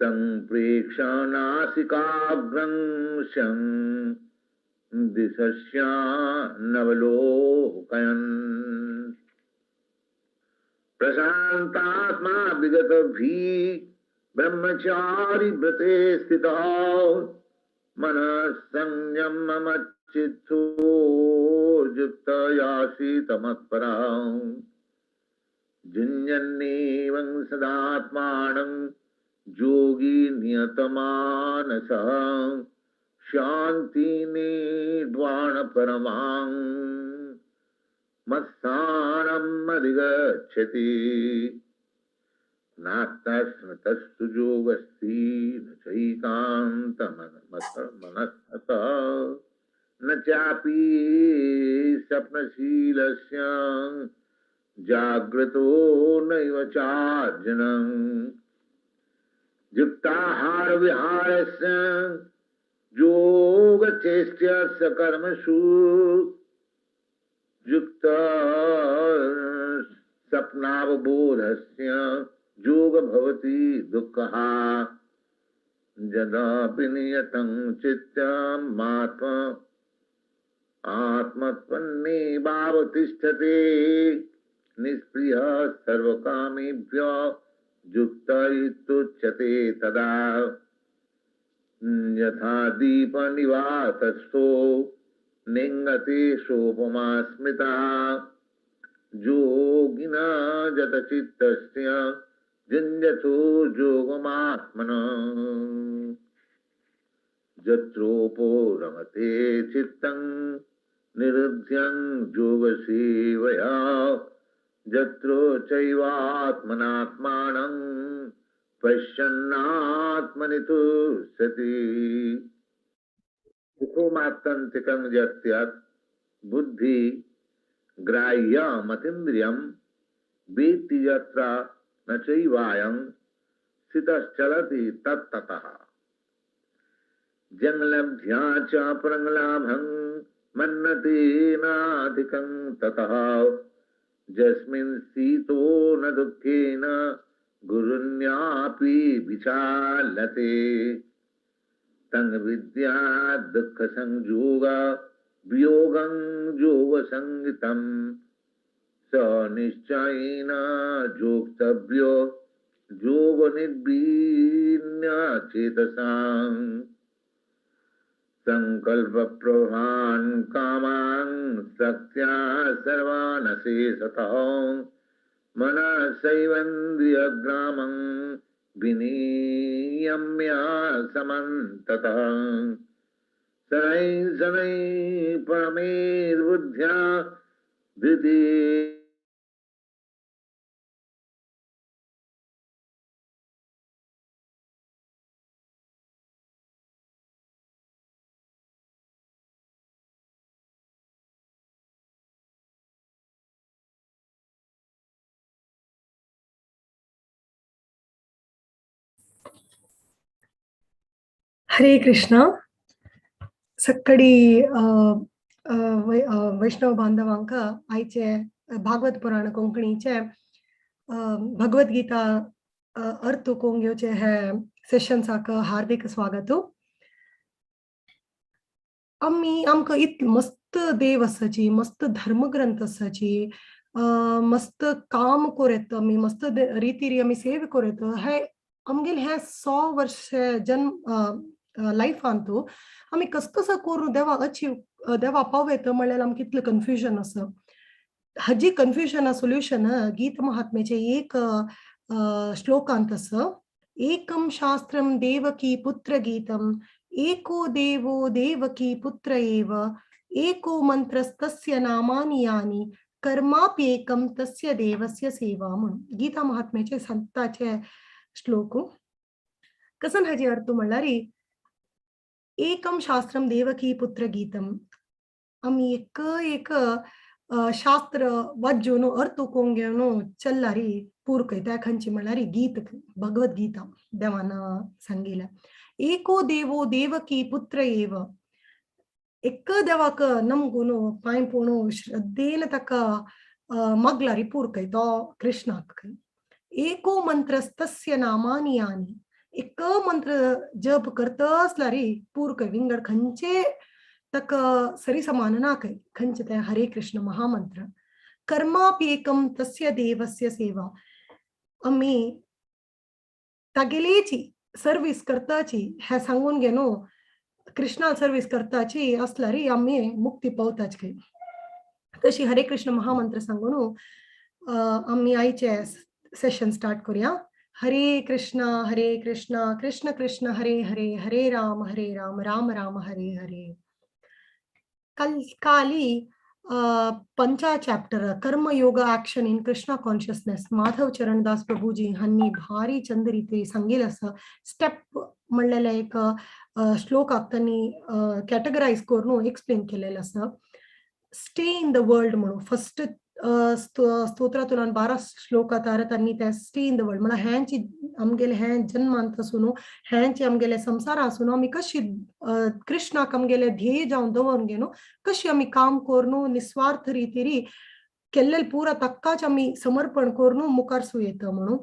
तं प्रेक्ष्य नासिकाग्रं शं दिशस्यानवलोकयन्। प्रशान्तात्मा विगत भी ब्रह्मचारी व्रते स्थितः मनः संयममच्चित्तो युक्तयासीत मत्परः। युञ्जन्नेवं सदात्मानं योगी नियतमानसः शान्ति निर्वाण परमां मत्स्थानम् अधिगच्छति। नात्तस्मृतस्तु योगस्ति न चैकान्तमनस्तः न चापि स्वप्नशीलस्य जाग्रतो नैव चार्जुनम्। युक्ताहार विहारस्य योगचेष्ट्यस्य कर्मसु युक्त स्वप्नावबोधस्य योग भवति दुःखः। यदापि नियतं चित्तमात्म आत्मत्वन्नेवावतिष्ठते निःस्पृहः सर्वकामेभ्यो युक्त इत्युच्यते तदा। यथा दीपनिवातस्थो निङ्गते सोपमा स्मृता योगिना जतचित्तस्य युञ्जतो योगमात्मनः। यत्रोपो रमते चित्तं निरुध्यं योगसेवया यत्रो चैवात्मनात्मानं पश्यन्नात्मनि तुष्यति। सुखमात्यन्तिकं यत्स्यात् बुद्धि ग्राह्यमतीन्द्रियं वेत्ति यत्र न चैवायं स्थितश्चलति तत्ततः। जङ्लब्ध्या च परं लाभं मन्यते नाधिकं ततः। यस्मिन् स्थितो न दुःखेन गुरुण्यापि विचालते। तं विद्या दुःख संयोग वियोगं योग संगितं स निश्चयेन योक्तव्यो योग निर्विण्ण चेतसां। संकल्प प्रभान् कामान् शक्त्या सर्वानशेषतः मनसैवेन्द्रियग्रामं विनियम्य समन्ततः। शनैः शनैः परमेर्बुद्ध्या धृति हरे कृष्णा। सक्कडी वैष्णव बांधवांक आयचे भागवत पुराण कोंकणीचे भगवद गीता अर्थ कोंग घेवचे हे सेशन्साक हार्दिक स्वागत। आमी आमकां इतले मस्त देव आसाची, मस्त धर्मग्रंथ आसाची, मस्त काम कोरेत आमी, मस्त रितीरी आमी सेवे कोरेत। हे आमगेले हे 100 वर्ष जन्म लायफांतू आमी कसकसा करून देवा अचीव देवा पावयता म्हणल्यार आमकां कितलें कन्फ्युजन आसा। हाजी कन्फ्युजना सोल्युशन गीत महात्म्याचे एक श्लोकांत आसा। एकम शास्त्रम देवकी पुत्र गीतम एको देवो देवकी पुत्र एव एको मंत्रस्तस्य नामानि यानि कर्माप्येकं तस्य देवस्य सेवा म्हणून गीता महात्म्याचे संताचे श्लोक। कसन हाजी अर्थ म्हणल्यार एकम शास्त्रम देवकी पुत्र गीतम आमी एक एक शास्त्र वाजून अर्थ कोंग घेवन चल्लारी पूर कयता खंयची म्हणल्यार गीत भगवद गीता देवान सांगिल्लें। एको देवो देवकी पुत्र एव एक देवाक नमगून पांय पडून श्रद्धेन ताका मागलारी पूर कयता कृष्णाक। एको मंत्रस्तस्य नामानि यानि एक मंत्र जप करतसल्यार पूर खंय विंगड खंयचे ताका सरी समान ना खंय खंयचे तें हरे कृष्ण महामंत्र. कर्मापि एकम तस्य देवस्य सेवा, आमी तागेलेची सर्वीस करताची हें सांगून घे न्हू, कृष्णा सर्वीस करताची असल्यार आमी मुक्ती पावताची खंय. तशी हरे कृष्ण महामंत्र सांगून आमी आयचे सेशन स्टार्ट करूया. हरे कृष्ण कृष्ण कृष्ण हरे हरे, हरे राम राम राम हरे हरे. काली पंचा chapter karma yoga action in Krishna consciousness Madhav Charandas Prabhuji हांणी भारी चंद रीती सांगिल्लें आसा. स्टेप म्हणलेले एक श्लोकाक तांणी कॅटेगरायज करून एक्सप्लेन केलेलें आसा. स्टे इन the world म्हणून फर्स्ट स्तोत्रांतल्यान 12 श्लोकांत तांणी ते स्टे इन the world म्हळ्यार हेंची आमगेले हें जन्मांत आसून हेंचे आमगेले संवसार आसून आमी कशी कृष्णाक आमगेले ध्येय जावन दवरून घेवन कशी आमी काम करून निस्वार्थ रितीरी केल्ले पुरा ताकाच आमी समर्पण करून मुखार सू येता म्हणून.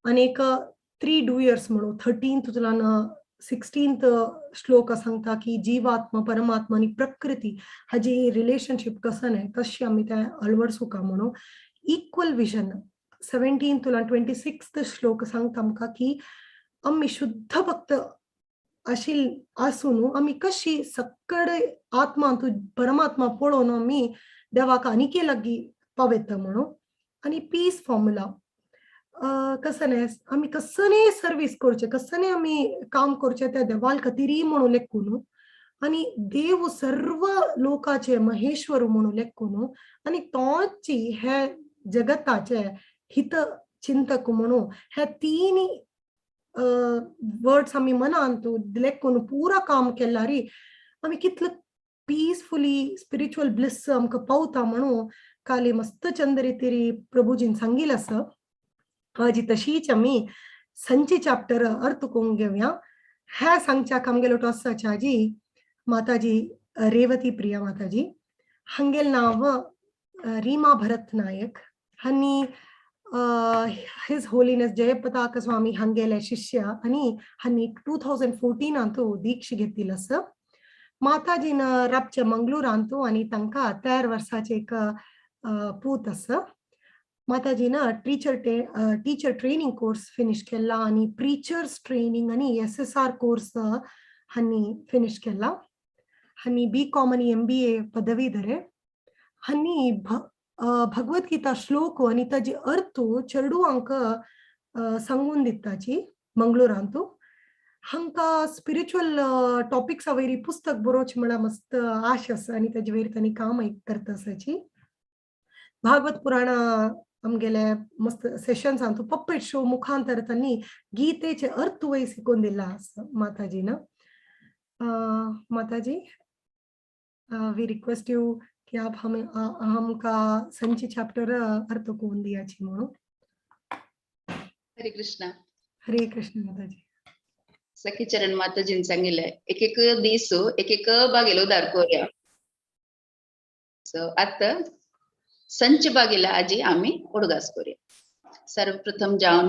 आनी एक 3 डुयर्स म्हणून 13th 16th श्लोक सांगता की जीवात्मा परमात्मा आनी प्रकृती हाजी रिलेशनशीप कसं न्हय कशी आमी तें अळवडसुका म्हणून. इक्वल विजन 17th 26th श्लोक सांगता आमकां की आमी शुद्ध भक्त आशिल आसून आमी कशी सक्कडे आत्मा परमात्मा पळोवन आमी देवाक आनीके लागीं पावयता म्हणून. आनी पीस फॉर्मुला कसं न्हय आमी कसं सर्वीस करचें कसं आमी काम करचें त्या देवाल खातीरय म्हणून लेखून, आनी देव सर्व लोकाचे महेश्वर म्हणून लेखून आनी तोची हे जगताचे हित चिंतक म्हणून हे तीन वर्ड्स आमी मनांत लेखून पुरा काम केल्यार आमी कितले पीसफुली स्पिरिच्युअल ब्लिस आमकां पावता म्हणून काली मस्त चंद रितीरी प्रभुजीन सांगिल्लें आसा. आजी तशीच आमी संची चॅप्टर अर्थ करून घेवया. ह्या सांगच्याक आमगेलो टॉसाच्या आजी माताजी रेवती प्रिया माताजी, हांगेल नांव रीमा भरत नायक, हांणी his holiness Jayapataka स्वामी हांगेले शिष्य आनी हांणी 2014 दीक्षा घेतिल्लो आसा. माताजीन राबचे मंगळूरांतू आनी तांकां 13 वर्साचे एक पूत आसा. माताजीन टीचर ट्रेनिंग कोर्स फिनिश केला आनी प्रिचर्स ट्रेनिंग आनी SSR course हांणी फिनिश केला. हांणी BCom आनी MBA पदवीधरे. हांणी भगवद्गीता श्लोक आनी ताजी अर्थ चेडवांक सांगून दिताची मंगळूरांतू. हांकां स्पिरिच्युअल टॉपिक्सा वयरी पुस्तक बरोवचें म्हळ्यार मस्त आश आसा आनी ताजे वयर तांणी काम करता आसाची. भागवत पुराण आमगेले मस्त सेशन्सांतू पप्पेट शो मुखांतर तांणी गीतेचे अर्थ वय शिकोवन दिला आसा माताजीन. माताजी we request you कि आप हमें हमका संची चैप्टर अर्थ कोण दियाची म्हणून. हरे कृष्ण. हरे कृष्ण माताजी. सखी चरण माताजीन सांगिल्लें एक एक दीस एक एक बागेलो उदार करूया. सो आतां संच बागेला आजी आमी उडगास करूया. सर्वप्रथम जावन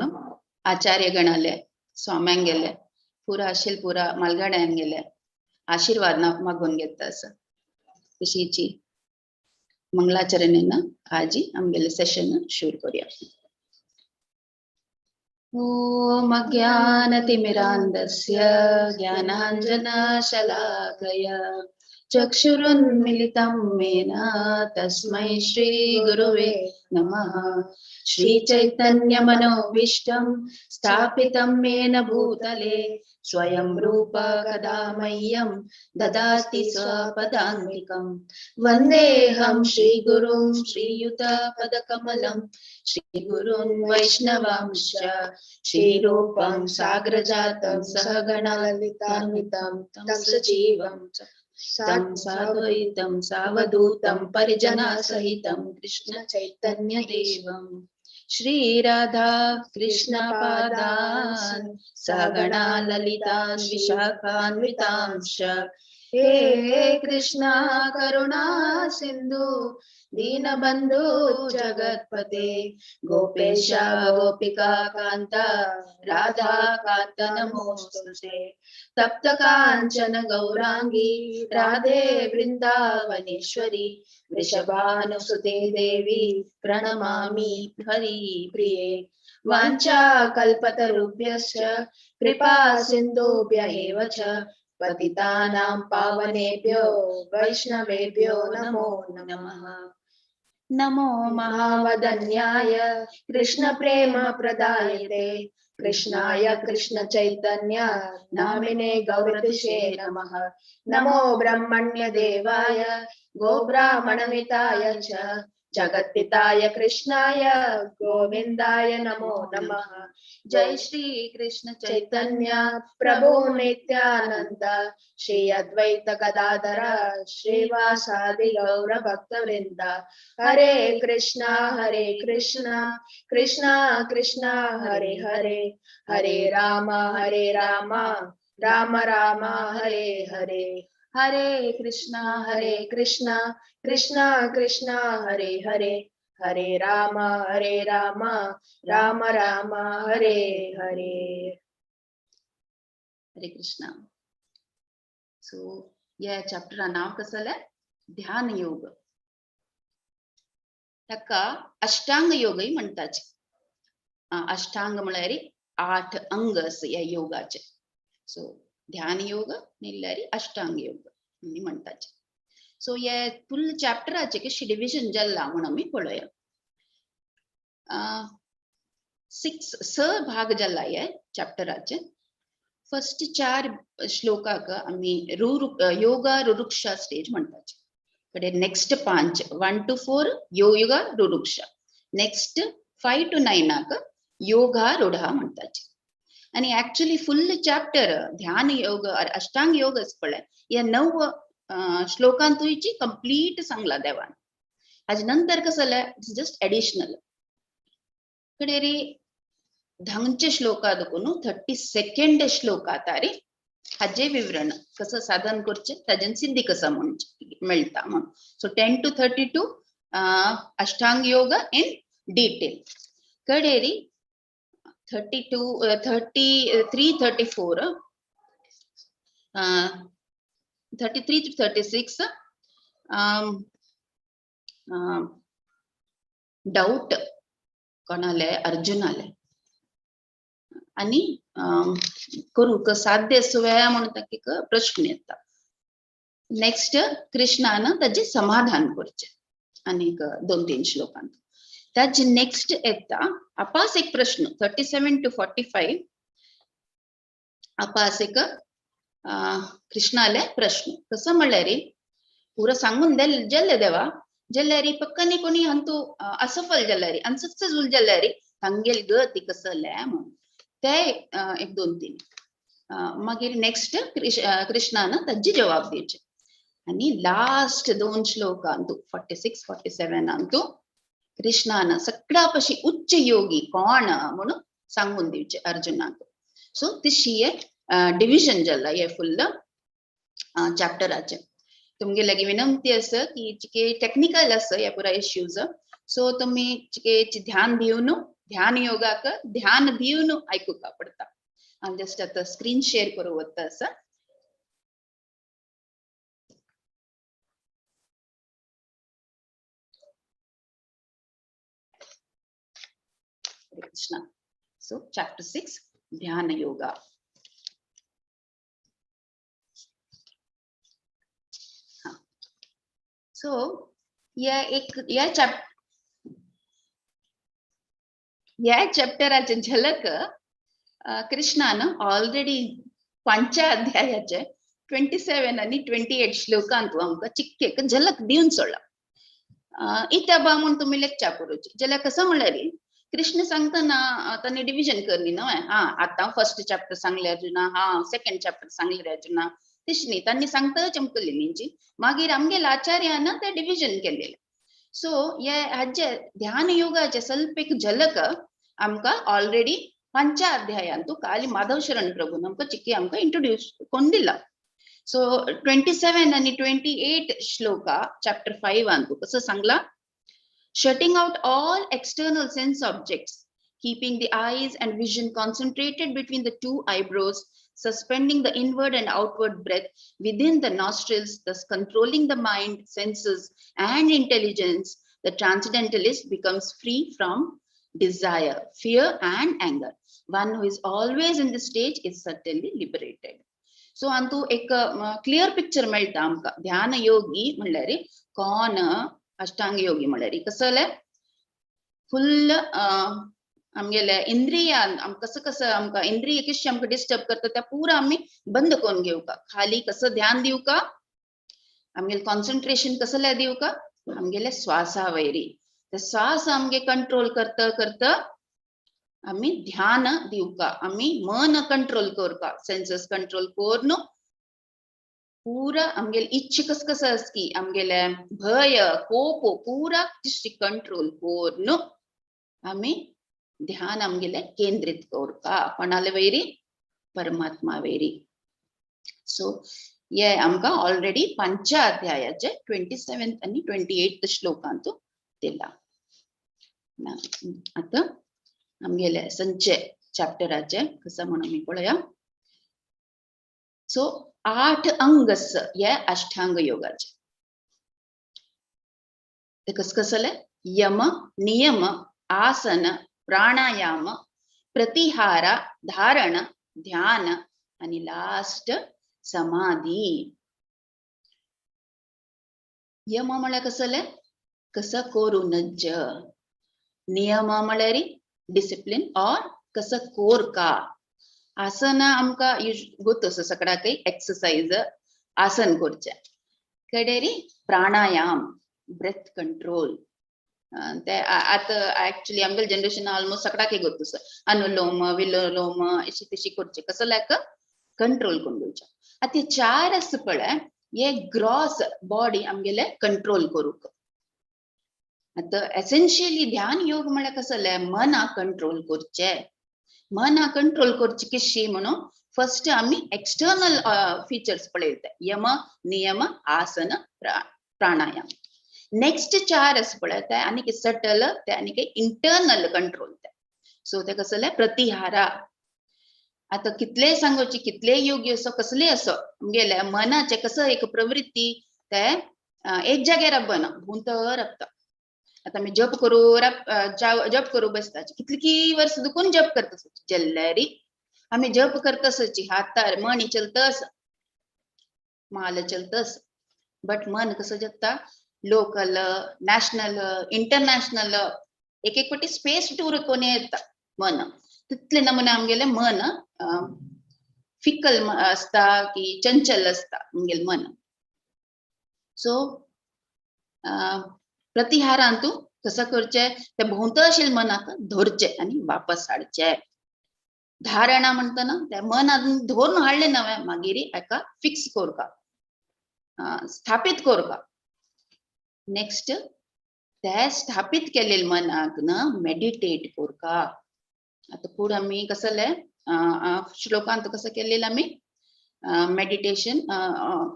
आचार्य गणाले स्वाम्यांक गेले पुरा आशिल पुरा मालगाड्यान गेले आशीर्वाद मागून घेता आसा. तशीची मंगलाचरणेन आजी आमगेले सेशन सुरू करूया. ओम अज्ञानतिमिरान्धस्य ज्ञानाञ्जनशलाकया चक्षुरुन्मिलितं येन तस्मै श्री गुरुवे नमः. श्री चैतन्यमनोभीष्टं स्थापितं येन भूतले स्वयं रूप कदा मह्यं ददाति स्वपदान्तिकं. वन्देऽहं श्रीगुरुं श्रीयुतपदकमलं श्रीगुरुं वैष्णवांश्च श्रीरूपं सागरजातं सहगणललितान्वितं तं सजीवं तं साद्वैतं सावधूतं परिजनसहितं कृष्ण चैतन्य देवं. श्री राधा कृष्ण पादान् सगणा ललितान् विशाखान्वितांश्च हे कृष्णा करुणा सिंधु दीनबंधु जगत्पते गोपेश गोपिका कांता राधा कांत नमोस्तुते। तप्त कांचन गौरांगी राधे वृंदावनेश्वरी वृषभानुसुते देवी प्रणमामि हरि प्रिये। वाञ्छा कल्पतरुभ्यश्च कृपा सिन्धुभ्य एव च पतितानां पावनेभ्यो वैष्णवेभ्यो नमो नमः। नमो महावदन्याय कृष्ण प्रेम प्रदायते कृष्णाय कृष्ण चैतन्य नामिने गौरतिषे नमः। नमो ब्रह्मण्य देवाय गोब्राह्मणमिताय च जगत्पिताय कृष्णाय गोविंदाय नमो नमः। जय श्री कृष्ण चैतन्य प्रभु नित्यानंद श्री अद्वैत गदाधर श्रीवासादि गौर भक्त वृंद। हरे कृष्णा कृष्णा कृष्णा हरे हरे, हरे राम राम राम हरे हरे। हरे कृष्णा कृष्णा कृष्णा हरे हरे, हरे राम राम राम हरे हरे। हरे कृष्णा। सो या चॅप्टरा नाव कसं आहे? ध्यान योग। ताका अष्टांग योगही म्हणतात। अष्टांग म्हळ्यार 8 अंग अस या योगाचे। सो ध्यान योग म्हणल्यार अष्टांग योग म्हणतात। सो या फुल चॅप्टराचे कशी डिविजन जाल्ला म्हूण आमी पळोवया। 6 भाग जाला या चॅप्टराचे। फर्स्ट 4 श्लोकाक आमी योगा रुरुक्षा स्टेज म्हणतात। कडे नेक्स्ट 5 1 to 4 yoga रुरुक्षा, नेक्स्ट 5 to 9 योगा रुढा म्हणतात। आणि ऍक्च्युअली फुल चॅप्टर ध्यान योग अष्टांग योग पळय या 9 श्लोकांतूयची कंप्लीट सांगला देवान। आज नंतर कसं जालें it's just additional. कडे रे धांगचे श्लोका देखून 32 श्लोकात रे हाजे विवरण कसं साधन करचे ताजेन सिद्धी कसा म्हण मेळटा म्हण। So 10 to 32 Ashtanga yoga in detail. कडे रे 32, 33, 34, 33 to 36 doubt कोणाले अर्जुनाले आणि करूक साध्य सुव्या म्हणून ताका प्रश्न येता। नेक्स्ट कृष्णान ताजे समाधान करचे आणि 2-3 श्लोकांत। ताजे नेक्स्ट येता आपास एक प्रश्न 37 to 45 आपास एक कृष्णाले प्रश्न कसं म्हणल्यार रे पुरा सांगून जाल्ले देवा जाल्यार पक्कानी कोणी हांतू असफल जाल्यार अनसक्सेसफुल जाल्यार तांगेल गती कसं म्हणून ते 1 2 3 मागीर नेक्स्ट कृष्णान ताजी जवाब दिवचे। आणि लास्ट 2 श्लोकांतू 46 47 अंतू कृष्णान सगळ्या पशी उच्च योगी कोण म्हणून सांगून दिवचे अर्जुनाक। सो तिशी डिविजन जाला हे फुल चॅप्टराचे। तुमगे लागी विनंती आसा की चिके टेक्निकल आसा ह्या पुरा इश्यूज, सो तुमी चिके ध्यान दिवन ध्यान योगाक ध्यान दिवन आयकुका पडटा। हांव जस्ट आतां स्क्रीन शेअर करूं वता आसा। Krishna. So chapter 6 Dhyana Yoga. So या एक या चॅप्टराचे झलक कृष्णान ऑलरेडी 5 अध्यायाचे 27 आणि 28 श्लोकांत आमकां चिक्केक झलक दिवन सोडला। इत्या बा म्हूण तुमी लेक्चर करूची जाल्यार कसं म्हणल्यार कृष्ण सांगतना ताणें डिविजन करनी न्हय, हा आतां फर्स्ट चॅप्टर सांगले अर्जुना, हा सेकंड चॅप्टर सांगले अर्जुना, तशें न्ही तांणी सांगता चमकली न्ही। मागीर आमगेले आचार्यान ते डिविजन केलेले। सो हे हाजे ध्यान योगाचे स्वल्प एक झलक आमकां ऑलरेडी 5 अध्यायांतू काली माधव शरण प्रभून आमकां चिक्की आमकां इंट्रोड्यूस कोण दिला। सो 27 आणि 28 श्लोका चॅप्टर 5 अंतू कसं सांगला? Shutting out all external sense objects, keeping the eyes and vision concentrated between the two eyebrows, suspending the inward and outward breath within the nostrils, thus controlling the mind, senses, and intelligence, the transcendentalist becomes free from desire, fear, and anger. One who is always in this stage is certainly liberated. So, Antu एक clear picture मेळटा आमकां. ध्यान योगी म्हणल्यार कोण, अष्टांग योगी म्हणल्यार कसं जालें? Full आमगेले इंद्रियान कसं कसं आमकां इंद्रिय कशी आमकां डिस्टर्ब करता, त्या पुरा आमी बंद करून घेवका. खाली कसं ध्यान दिवका, आमगेले कॉन्सन्ट्रेशन कसले दिवका? आमगेले श्वासा वयरी. ते श्वास आमगे कंट्रोल करता करता आमी ध्यान दिवका, आमी मन कंट्रोल करका, सेन्सेस कंट्रोल करून पुरा आमगेले इच्छा कस कसं आसकी, आमगेले भय, कोप पुरा कंट्रोल करून आमी ध्यान आमगेले केंद्रित करका. कोणाले वयरी? परमात्मा वयरी. सो ये आमकां ऑलरेडी पंच अध्यायाचे 27th आनी 28th श्लोकांतू दिला. आतां आमगेले संचे चॅप्टराचे कसं म्हणून आमी पळोवया. सो 8 अंग हे अष्टांग योगाचे. ते कस कसले? यम, नियम, आसन, प्राणायाम, प्रतिहार, धारण, ध्यान आणि लास्ट समाधी. यम म्हळ्यार कसले? कसं करू नज्ज. नियम म्हळ्यार डिसिप्लिन और कसं कोरका. आसन आमकां गोत आसा सगळ्याकय एक्सरसाइज आसन करचे कडेरी. प्राणायाम, ब्रेथ कंट्रोल. ते आतां ऍक्च्युली आमगेले जनरेशन ऑलमोस्ट सगळ्याकय गोत आसा. अनुलोम विलोम अशी तशी करचे, कसं लायक कंट्रोल करून घेवचे. आतां ते चार आसा पळय, हे ग्रॉस बॉडी आमगेले कंट्रोल करूंक. आतां एसेन्शियली ध्यान योग म्हळ्यार कसलें? मना कंट्रोल करचे. मना कंट्रोल करचे कशी म्हणून फर्स्ट आमी एक्सटर्नल फीचर्स पळयता, यम, नियम, आसन, प्राणायाम. नेक्स्ट चार आसा पळय, ते आनीक सटल, ते आनीक इंटर्नल कंट्रोल ते. सो ते कसले? प्रतिहारा. आतां कितलेय सांगोची, कितलेय योगी असो, कसले असो, आमगेले मनाचे कसं एक प्रवृत्ती ते एक जाग्यार राबना, भोंवतर राबता. आतां आमी जप करू, जप करू बसता, कितली की वर्स दुखून जप करता जल्ल्यारी. आमी जप करता, हातार मणी चलतस, माल चलतस, बट मन कसं जगता? लोकल, नॅशनल, इंटरनॅशनल, एक एक पटी स्पेस टूर कोणी येता मन. तितले नमुने आमगेले मन फिकल असता की चंचल असता आमगेले मन. सो प्रतिहारांतू कसं करचे? ते भोंवतशील मनाक धरचे आणि वापस हाडचे. धारणा म्हणतना ते मन धरून हाडले नवे, मागीर एका फिक्स करका, स्थापित करका. नेक्स्ट ते स्थापित केलेले मनाक न मेडिटेट करका. आता फुडें आमी कसले श्लोकांत कसं केलेलं आमी मेडिटेशन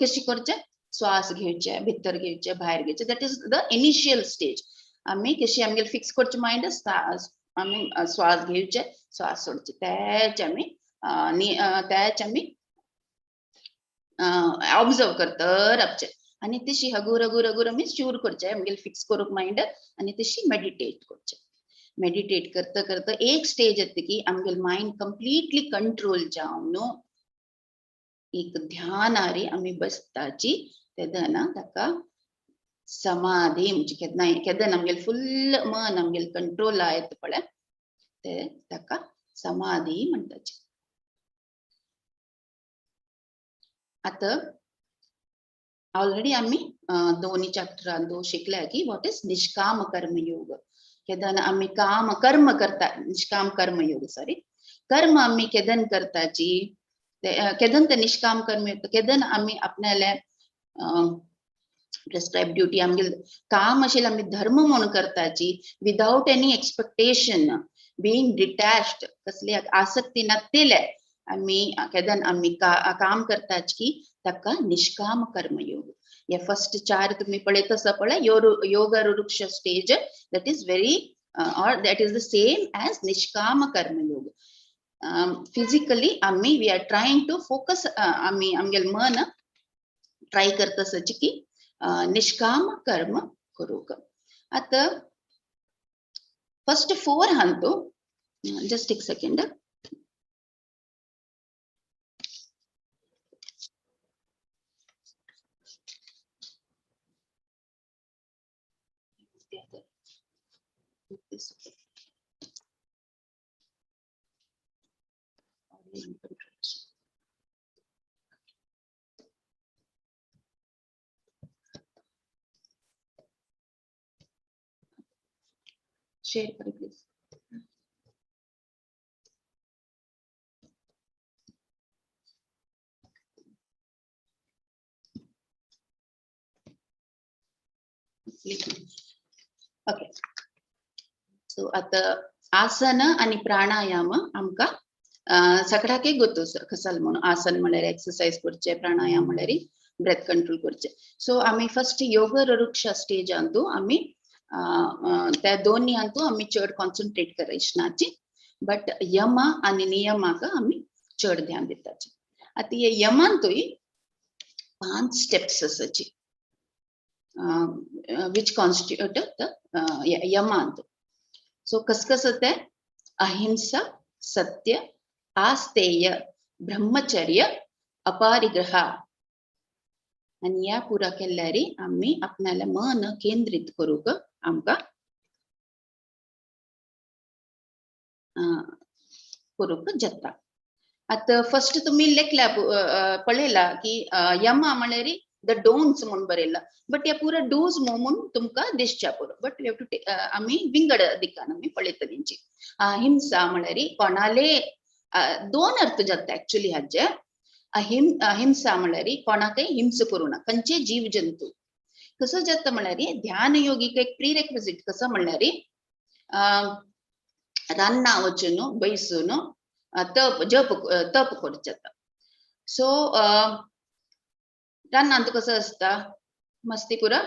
कशी करचे? श्वास घेवचे, भितर घेवचे, भायर घेवचे. That is the initial stage. आमी कशी आमगेले फिक्स करचे मायंड, आमी श्वास घेवचे, श्वास सोडचे, तेच आमी तेच आमी ऑब्झर्व करत रावचे आणि तशी हगूर हगूर हगूर आमी शूर करचे, आमगेले फिक्स करूंक मायंड आणि तशी मेडिटेट करचे. मेडिटेट करता करता एक स्टेज येता की आमगेले मायंड कंप्लीटली कंट्रोल जावन एक ध्यानारी आमी बसताची. तेन्ना ताका समाधी म्हणजे केन्ना केन्ना आमगेले फुल्ल मन आमगेले कंट्रोल येता पळय, ते ताका समाधी म्हणटाची. आतां ऑलरेडी आमी दोन्ही चॅप्टरान शिकल्या की what is निष्काम कर्म योग. केदन आमी काम कर्म करता, निष्काम कर्म योग, सॉरी, कर्म आमी केदन करताची, केदन ते निष्काम कर्म योग, केदन आमी आपणाले प्रिस्क्राइब ड्युटी, आमगे काम अशें आमी धर्म म्हणून करताची, without any expectation, being detached, कसली आसक्ती नासलेले आमी केदन आमी काम करतात की ताका निष्काम कर्मयोग. हे फर्स्ट चार तुम्ही पळयत आसा पळय, yoga ruruksha stage, that is very or that is the same as nishkama karma yoga. Physically आम्ही we are trying to focus, आम्ही आमगेले मन ट्राय करता आसाची की निष्काम कर्म करूंक. आतां फर्स्ट फोर हांतू जस्ट एक second. This audio introduction. Share करो प्लीज. ओके, सो आता आसन आणि प्राणायाम आमकां सगळ्याकय गोत्तु कसल म्हणून. आसन म्हळ्यार एक्सरसाइज करचे, प्राणायाम म्हळ्यार ब्रेथ कंट्रोल करचे. सो आमी फर्स्ट योग रुक्षा स्टेज अंतू आमी त्या दोन्ही अंतू आमी चड कॉन्सन्ट्रेट करायची, बट यम आणि नियमाक आमी चड ध्यान दिताचे. आतां हे यमांतूय 5 स्टेप्स आसाची which constitute the यमांत. सो कस कस ते अहिंसा, सत्य, आस्तेय, ब्रह्मचर्य, अपरिग्रह. आणि या पुरा केल्यारी आम्ही आपल्याला मन केंद्रित करूक आमका करूक जाता. आता फर्स्ट तुम्ही लेखल्या पळयला की यमा म्हळ्यार the don'ts म्हणून बरयला, बट या पुरा डूज म्हणून तुमकां दिसच्या पुरो, बट you have to आमी विंगड दिकान आमी पळयता तेंची. अहिंसा म्हळ्यार कोणाले दोन अर्थ जाता एक्चुअली हाजे. अहिंसा म्हळ्यार कोणाकय हिंसा करूं ना, खंयचे जीव जंतू. कसो जाता म्हळ्यार ध्यान योगीक एक प्री रेक्विजिट कसो म्हळ्यार रान्ना वचून बैसून तप जप तप करूं जाता. सो रानांत कसो आसता मस्ती पुरा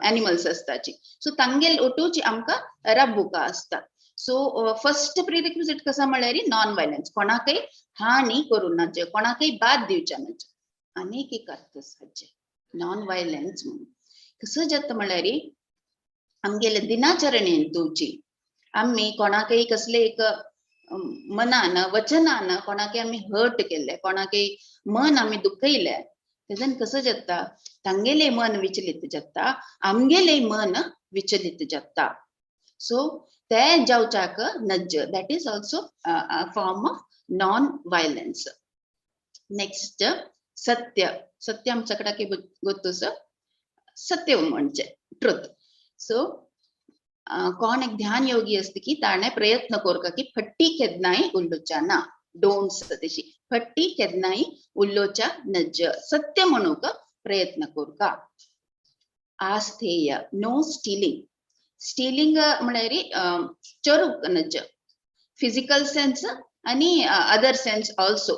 एनिमल्स आसताची, सो तांगेल ओटूची आमकां राबुका आसता. सो फर्स्ट प्री रेक्विजिट कसा म्हळ्यार नॉन वायलन्स, कोणाकय हानी करूं नाचे, कोणाकय बाद दिवच्या नाचे. आनीक एक अर्थ आसा नॉन वायलन्स म्हणून. कसो जाता म्हळ्यार आमगेले दिनाचरणेन तुची आमी कोणाकय कसले एक मनान वचनान कोणाकय आमी हर्ट केले, कोणाकय मन आमी दुखयले, तेजन कसो जाता तांगेले मन विचलित जाता, आमगेले मन विचलित जाता. सो ते जावच्याक नज्ज, that is also form of non violence. Next सत्य. सत्य आमच्या कडेन गोत्तु सत्य म्हणजे ट्रुथ. सो कोण एक ध्यान योगी असते की ताणे प्रयत्न करका की फट्टी केन्नाय उल्लोच्या ना, डोंट्स तशी फट्टी केन्नाय उल्लोच्या नज्ज, सत्य म्हणूक प्रयत्न करका. आस्थेय, नो स्टीलिंग. स्टीलिंग म्हळ्यार चोरूक नज्ज, फिजिकल सेन्स आणि अदर सेन्स ऑल्सो.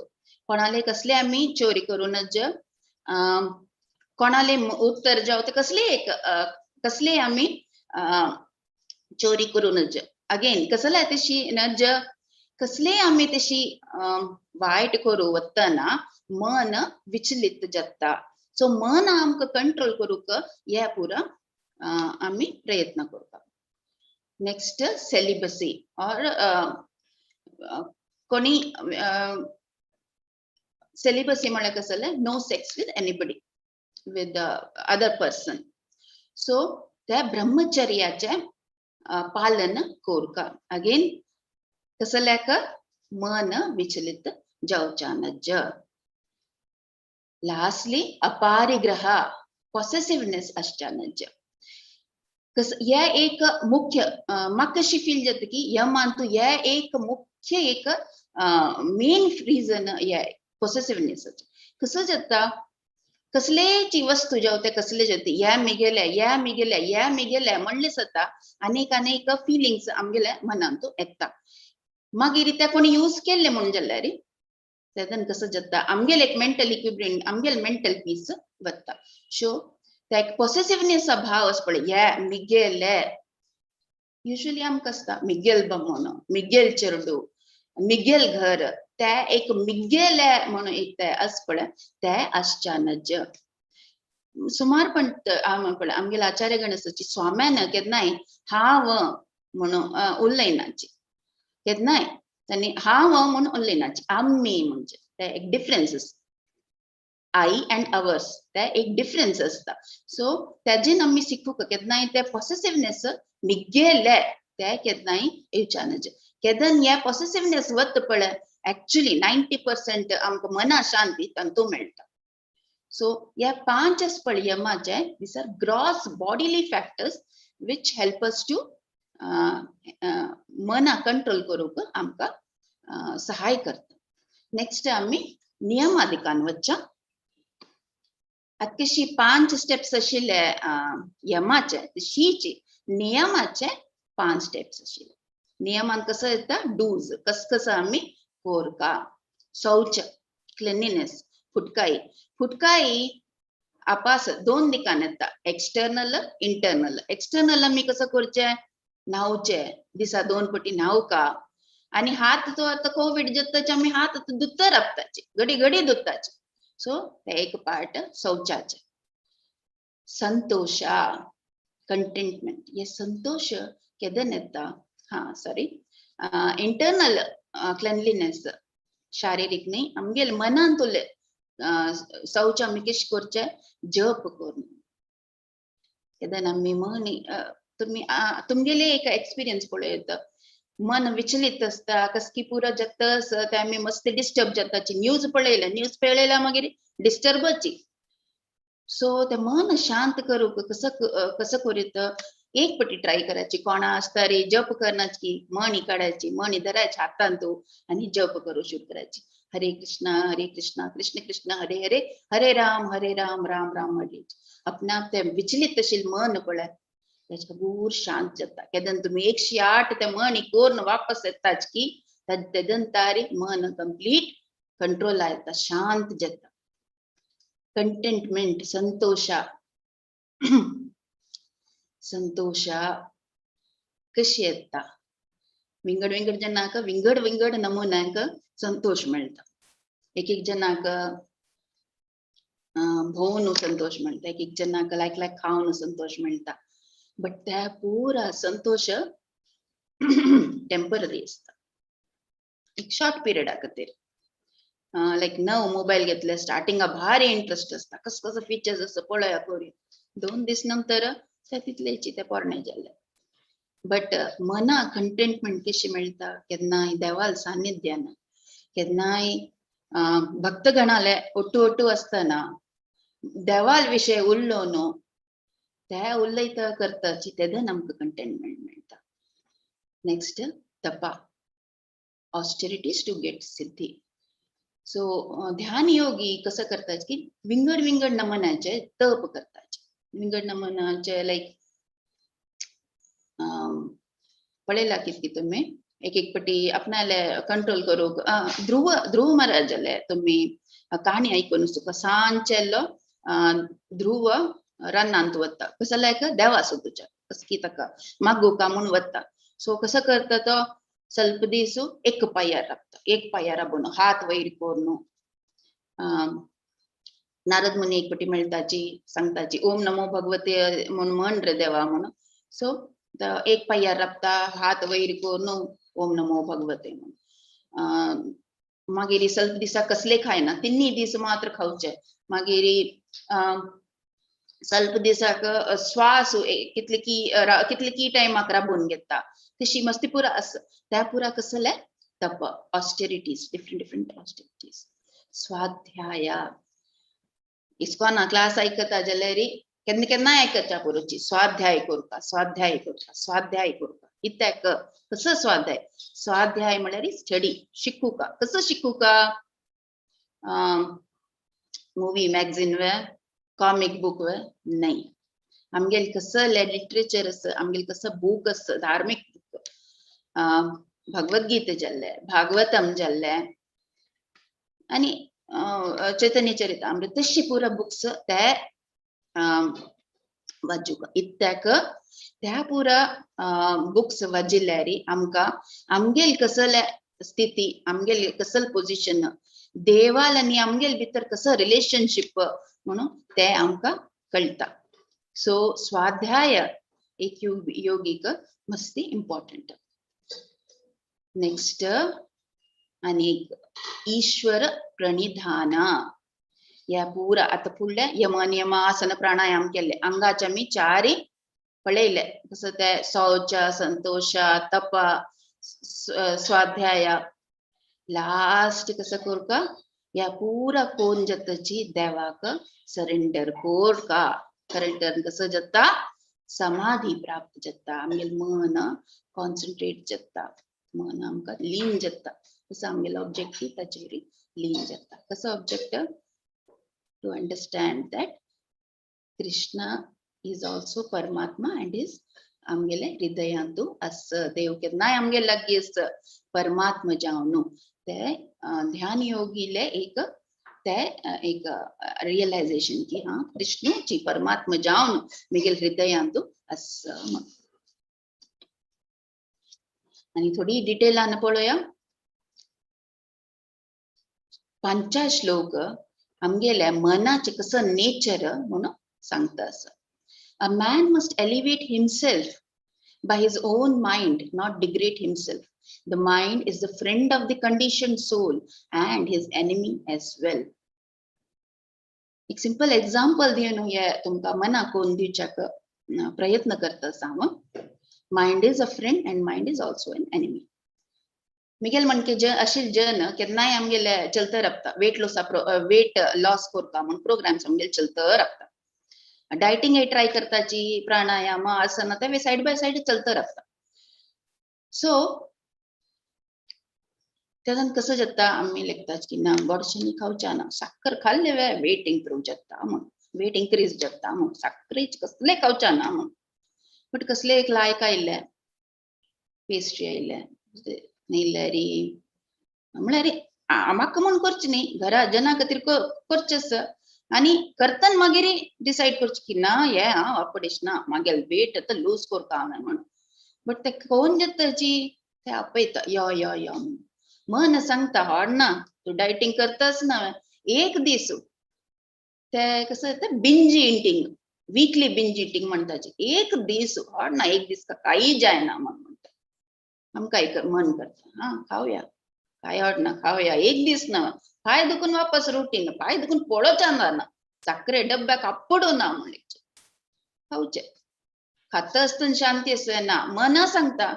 कोणाले कसले आमी चोरी करूं नज्ज, कोणाले उत्तर जावं ते कसले एक कसले आमी चोरी करूं नज्ज. अगेन कसले तशी नज्ज, कसले आमी तशी वायट करूं वतना मन विचलित जाता. सो मन आमकां कंट्रोल करूंक हे पुरा आमी प्रयत्न करता. नेक्स्ट सेलिबसी और कोणी सेलिबसी म्हळ्यार कसं जालें, no sex with anybody with other person. So त्या ब्रह्मचर्याचें पालन करका. अगेन कसल्याक मन विचलित जावच्या नज्ज. लास्टली अपरिग्रह, पॉसेसिवनेस आसच्या नज्ज. कस हे एक मुख्य म्हाका कशी फील जाता की यमांतू हे एक मुख्य एक मेन रिजन हे पॉसेसिवनेस. कसं जाता कसलेची वस्तू जावं ते कसले जावं ह्या मिगेल्या ह्या मिगेल्या ह्या मिगेल्या म्हणले जाता अनेक अनेक फिलिंग्स आमगेल्या मनांतू येता. मागीर त्या कोणी यूज केल्ले म्हणून जाल्यार तेदन कसो जाता आमगेल एक मेंटल इक्विलिब्रियम, आमगेल मेंटल पीस वता. सो त्या एक पॉसेसिवनेस भाव आसा पळय, हे मिगेले, युजली आमकां आसता मिगेल बमोन, मिगेल चेरडू, मिगेल घर, ते एक मिगेले म्हणून एक ते आसा पळय, ते आसच्या नज. सुमार पण पळय आमगेले आचार्य गणेशाची स्वाम्यान केन्नाय हांव म्हणून उलयनाची, केन्नाय त्यांनी हांव म्हणून उलयनाची, आमी म्हणजे ते एक डिफरन्स आसता, I and ours, ते एक डिफरन्स आसता. सो तेजेन आमी शिकूंक केन्नाय ते पॉसेसिवनेस मिगेले ते केन्नाय येवच्या नज. केदन हे पॉसेसिवनेस वता पळय, एक्चुअली 90% आमकां मना शांती तांतू मेळटा. सो ह्या पांच आसा पळय यमाचे, these are gross bodily factors which help us to मना कंट्रोल करूंक आमकां सहाय करता. नेक्स्ट आमी नियमादिकान वच्चा. आतां कशी पांच स्टेप्स आशिल्ले यमाचे, तशीच नियमाचे पांच स्टेप्स आशिल्ले. नियमान कसो येता डूज, कस कसं आमी कोरका, शौच, क्लिनिनेस, फुटकाई. फुटकाई आपास दोन दिकान येता, एक्सटर्नल इंटरनल. एक्सटर्नल आमी कसं करचे, न्हावचे, दिसा 2 पटी न्हावका, आणि हात तो आता कोविड जाताचे आमी हात धुता राबताचे, घडी घडी धुताचे. सो ते एक पार्ट शौचाचे. संतोषा, कंटेंटमेंट, हे संतोष केदन येता, हा सॉरी, इंटरनल क्लेनलीनेस, शारीरिक न्ही, आमगेले मनान तुले शौच आमी कशें करचें, जप करून. केदन आमी मन तुमी तुमगेले एक एक्सपिरियन्स पळयता, मन विचलित आसता, कसकी पुरो जाता ते आमी मस्त डिस्टर्ब जाताची, न्यूज पळयल्या, न्यूज पळयल्या मागीर डिस्टर्बाची. सो ते मन शांत करूंक कसं कसं करीत, एक पटी ट्राय करायची, कोणा आसता रे जप करण्याची, मणी काढायची, मणी धरायची हातान तो आणि जप करू सुरू करायची, हरे कृष्णा हरे कृष्णा कृष्ण कृष्ण हरे हरे, हरे राम हरे राम राम राम हरे. आपणाक ते विचलित अशील मन पळय त्याच्या गूर शांत जाता. केदन तुम्ही 108 ते मणी कोरून वापस येताच की तेदन तारी मन कंप्लीट कंट्रोल येता, शांत जाता. कंटेंटमेंट, संतोषा. संतोषा कशी येता, विंगड विंगड जनाक विंगड विंगड नमुन्यांक संतोष मेळटा. एक एक जनाक भोवून संतोष मेळटा, एक एक जनाक लायक लायक खावन संतोष मेळटा, बट त्या पुरा संतोष टेंपररी आसता, एक शॉर्ट पिरियडा खातीर. लायक नव मोबायल घेतले, स्टार्टिंगा भारी इंट्रस्ट आसता, कस कसो फिचर्स आसा पळया करूया, 2 दीस नंतर ते तितलेची ते पोरणे जाले. बट मना कंटेंटमेंट कशी मेळटा, केन्नाय देवाल सान्निध्यान, केन्नाय भक्तगणाले ಒಟ್ಟು ಒಟ್ಟು आसतना देवाल विशय उरलो न्हू, ते उलयता करताची तेदन आमकां कंटेंटमेंट मेळटा. नेक्स्ट तपा, ऑस्टेरिटीज टू गेट सिद्धी. सो ध्यान योगी कसं करतात की विंगड विंगड नमनाचे तप करतात. विंगड नमनाचे लाईक पळयला कितकी तुम्ही एक एक पटी आपणाले कंट्रोल करूंक. ध्रुव ध्रुव महाराज जाले तुम्ही कहाणी आयकून तुका सांचेल्लो ध्रुव रानांत वता, कसो लायक देवा सोदूच्या कसकी ताका मागूका म्हूण वता. सो कसो करता तो, ಸ್ವಲ್ಪ दीस एक पायार राबता, एक पायार राबून हात वयर करून. नारद मुनी एक पटी मेळटाची, सांगताची ओम नमो भगवते म्हूण म्हण रे देवा म्हणून. सो एक पायार राबता, हात वयर करून ओम नमो भगवते म्हणून. मागीर ಸ್ವಲ್ಪ दिसा कसले खायना, तिन्ही दीस मात्र खावचे. मागीर ಸ್ವಲ್ಪ दिसाक श्वास कितले की कितले की टायमाक राबून घेता, तशी मस्ती पुरा आसा. त्या पुरा कसले तप, ऑस्टेरिटीज, डिफरंट डिफरंट ऑस्टेरिटीज. स्वाध्याय, इस्कॉना क्लास आयकता जाल्यार केन्ना केन्नाय आयकता पुरोची, स्वाध्याय करता, स्वाध्याय करता, स्वाध्याय करता. कित्याक कसो स्वाध्याय? स्वाध्याय म्हळ्यार स्टडी, शिकूका. कसो शिकूका? मुवी मॅगझीन वे, कॉमिक बुक वे नाही. आमगेले कसं लिटरेचर आसा, आमगेले कसं बूक आसा, धार्मीक बूक, भगवद्गीता जाल्ले, भागवतम जाल्ले, आनी चैतन्य चरितामृत तशी पुरा बुक्स ते वाचूक इत्याक त्या पुरा बुक्स वाचिल्ल्यारी आमकां आमगेल कसले स्थिती, आमगेल कसल पोझिशन, देवाल आनी आमगेल भितर कसो रिलेशनशीप म्हणून ते आमकां कळटा. सो स्वाध्याय एक योगीक मस्ती इम्पॉर्टंट. नेक्स्ट आनी ईश्वर प्रणिधान. या पुरा आता फुडल्या यम नियम आसन प्राणायाम केले, अंगाचे आमी चारी पळयले कसं ते शौच, संतोष, तप, स्वाध्याय. लास्ट कसं करूका या पुरा कोण जाताची देवाक सरेंडर कोरका. सरेंडर कसं जाता, समाधी प्राप्त जाता, आमगेल मन कॉन्सन्ट्रेट जाता, मन आमकां लीन जाता. कसं आमगेलो ऑब्जेक्टिव ताचेर लीन जाता. कसो object, to understand that Krishna is also Paramatma and is आमगेले हृदयांतु अस देव केन्नाय आमगे लागीं आस परमात्मा जावनु. ते ध्यान योगीले एक ते एक रियलायझेशन की हा कृष्णची परमात्मा जावन मिगेल हृदयांतु अस. आणि थोडी डिटेलान पळोवया. पांचा श्लोक आमगेल्या मनाचे कसं नेचर म्हणून सांगता असं. A man must elevate himself by his own mind, not degrade himself. The mind is the friend of the conditioned soul and his enemy as well. एक सिंपल एक्झाम्पल दिवन हे तुमकां मनाक कोण दिवच्याक प्रयत्न करता आसा हांव. Mind is a friend and mind is also an enemy. Miguel म्हणके ज अशे जन केन्नाय आमगेले चलता रावता वेट लॉसा वेट लॉस करता म्हूण प्रोग्राम्स आमगेले चलता रावता. डायटिंग ट्राय करताची, प्राणायाम, आसना ते साइड बाय साइड चलता रावता. सो तेजान कसं जाता, आमी लेखतात की ना गोडशें खावच्या ना, साखर खाल्ले वेट इम्प्रूव जाता म्हूण, वेट इन्क्रीज जाता म्हूण, साखरेच कसले खावच्या ना म्हूण. बट कसले एक लायक आयिल्ले पेस्ट्री आयिल्ले न्ही म्हळ्यार म्हाका म्हूण करचें न्ही, घरा जना खातीर करचें आसा. आनी करतना मागीर डिसायड करचें की ना हे हांव आपडेश ना, मागीर वेट आतां लूज करता हांवें म्हणून. बट ते कोण जाताची ते आपयता यो यो यो म्हणून. मन सांगता हाड ना, तूं डायटींग करताच ना. एक दीस ते कसं ते binge eating, weekly binge eating म्हणटाचे. एक दीस हाड ना, एक दीस काही जायना म्हण म्हणटा. आमकां एक मन करता हा खावया, काय हाड ना खावया, एक दीस ना. पांय दुखून वापस रुटीन, पांय दुखून पळोवच्या ना, साखरे डब्याक आपडो ना म्हणले खावचे. खाता आसतना शांती आसता ना, मना सांगता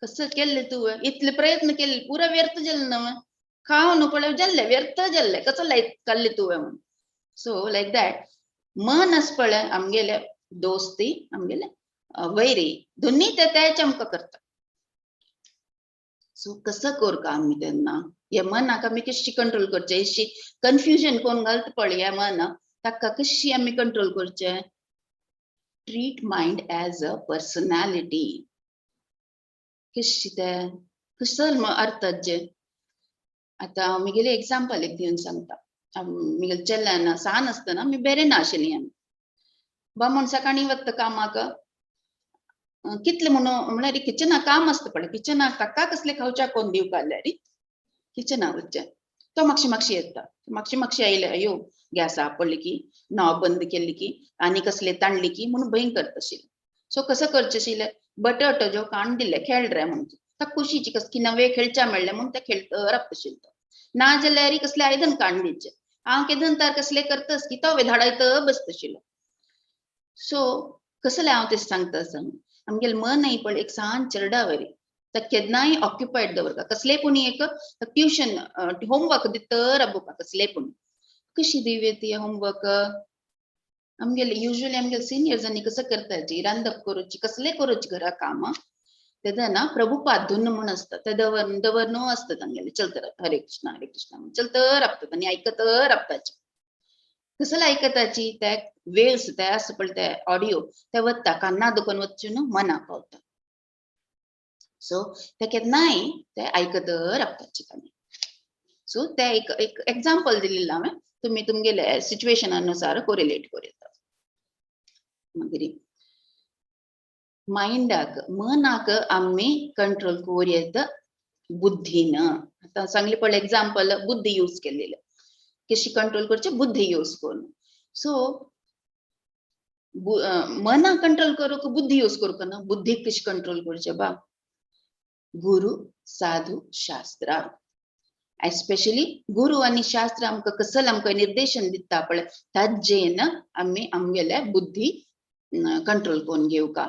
कसं केल्ले तुवें, इतले प्रयत्न केल्ले पुरा व्यर्थ जालें न्हू, खाव न्हू पळय जाल्ले व्यर्थ जाल्ले, कसो लायत खाल्ले तुवें म्हणून. सो लायक that मन आसा पळय आमगेले दोस्ती आमगेले वैरी दोन्ही ते तेच आमकां करता. सो कसं करका आमी तेन्ना हे मनाक आमी कशी कंट्रोल करचें, अशी कन्फ्युजन कोण घालता पळय ह्या मनाक, ताका कशी आमी कंट्रोल करचें. Treat mind as a personality. कशी ते कसो अर्थाचे आतां म्हगेलें एग्जाम्पल एक दिवन सांगता. म्हगेले चेडल्यान सान आसतना आमी बेरे ना आशिल्लीं. आमी बामण सकाळीं वता कामाक, कितले म्हणून म्हळ्यार किचना काम आसता पळय, किचनाक ताका कसले खावच्याक कोण दिवपा जाल्यार किचना वचचें. तो मातशी मातशी येता, मातशी मातशी आयले अयो गॅस आपडली की नॉब बंद केली की आनी कसले ताणली की म्हणून भंय करता आशिल्लें. सो कसं करचें आशिल्लें, बटाटो जो काण दिल्ले खेळ रे म्हणून ताका खुशीची कस की नवे खेळच्या मेळ्ळे म्हणून ते खेळत रावता आशिल्लो. तो ना जाल्यार कसले आयदन काण दिवचें, हांव केदन तार कसले करतस की तो धाडायत बसता आशिल्लो. सो कसलें हांव तें सांगता आसा, आमगेलें मनय पळय एक सान चेरडा वरी, ताका केन्नाय ऑक्युपायड दवरता. कसले पूण एक ट्युशन होमवर्क दित राबोवपा, कसले पूण कशी दिवया ती होमवर्क. आमगेले युजली आमगेले सिनियर्सांनी कसं करताची रांदप करूची कसले करूची घरा काम, तेन्ना प्रभुपाद धुन म्हूण आसता ते दवर दवर न्हू आसता तांगेले चलत रावता हरे कृष्णा हरे कृष्णा म्हूण चलत रावतात आनी आयकत रावताची. कसले आयकताची ते वेव्स ते आसा पळय ते ऑडियो ते वता कान्ना दुखून वचून न्हू मनाक पावता. सो ते केन्नाय ते आयकत रावताची तांणी. सो ते एक एक एग्जाम्पल दिलेलं हांवें, तुमी तुमगेले सिच्युएशन अनुसार कोरिलेट करूं येता. मागीर मायंडाक मनाक आमी कंट्रोल करूं येता बुद्धीन. आतां सांगली पळय एग्जाम्पल बुद्धी यूज केलेली, कशी कंट्रोल करचे बुद्धी यूज करून. सो मना कंट्रोल करूंक बुद्धी यूज करूंक ना, बुद्धीक कशी कंट्रोल करचे बा? गुरु साधू शास्त्रा, एस्पेशली गुरु आनी शास्त्र आमकां कसल आमकां निर्देशन दिता पळय ताजेन आमी आमगेले बुद्धी कंट्रोल करून घेवका.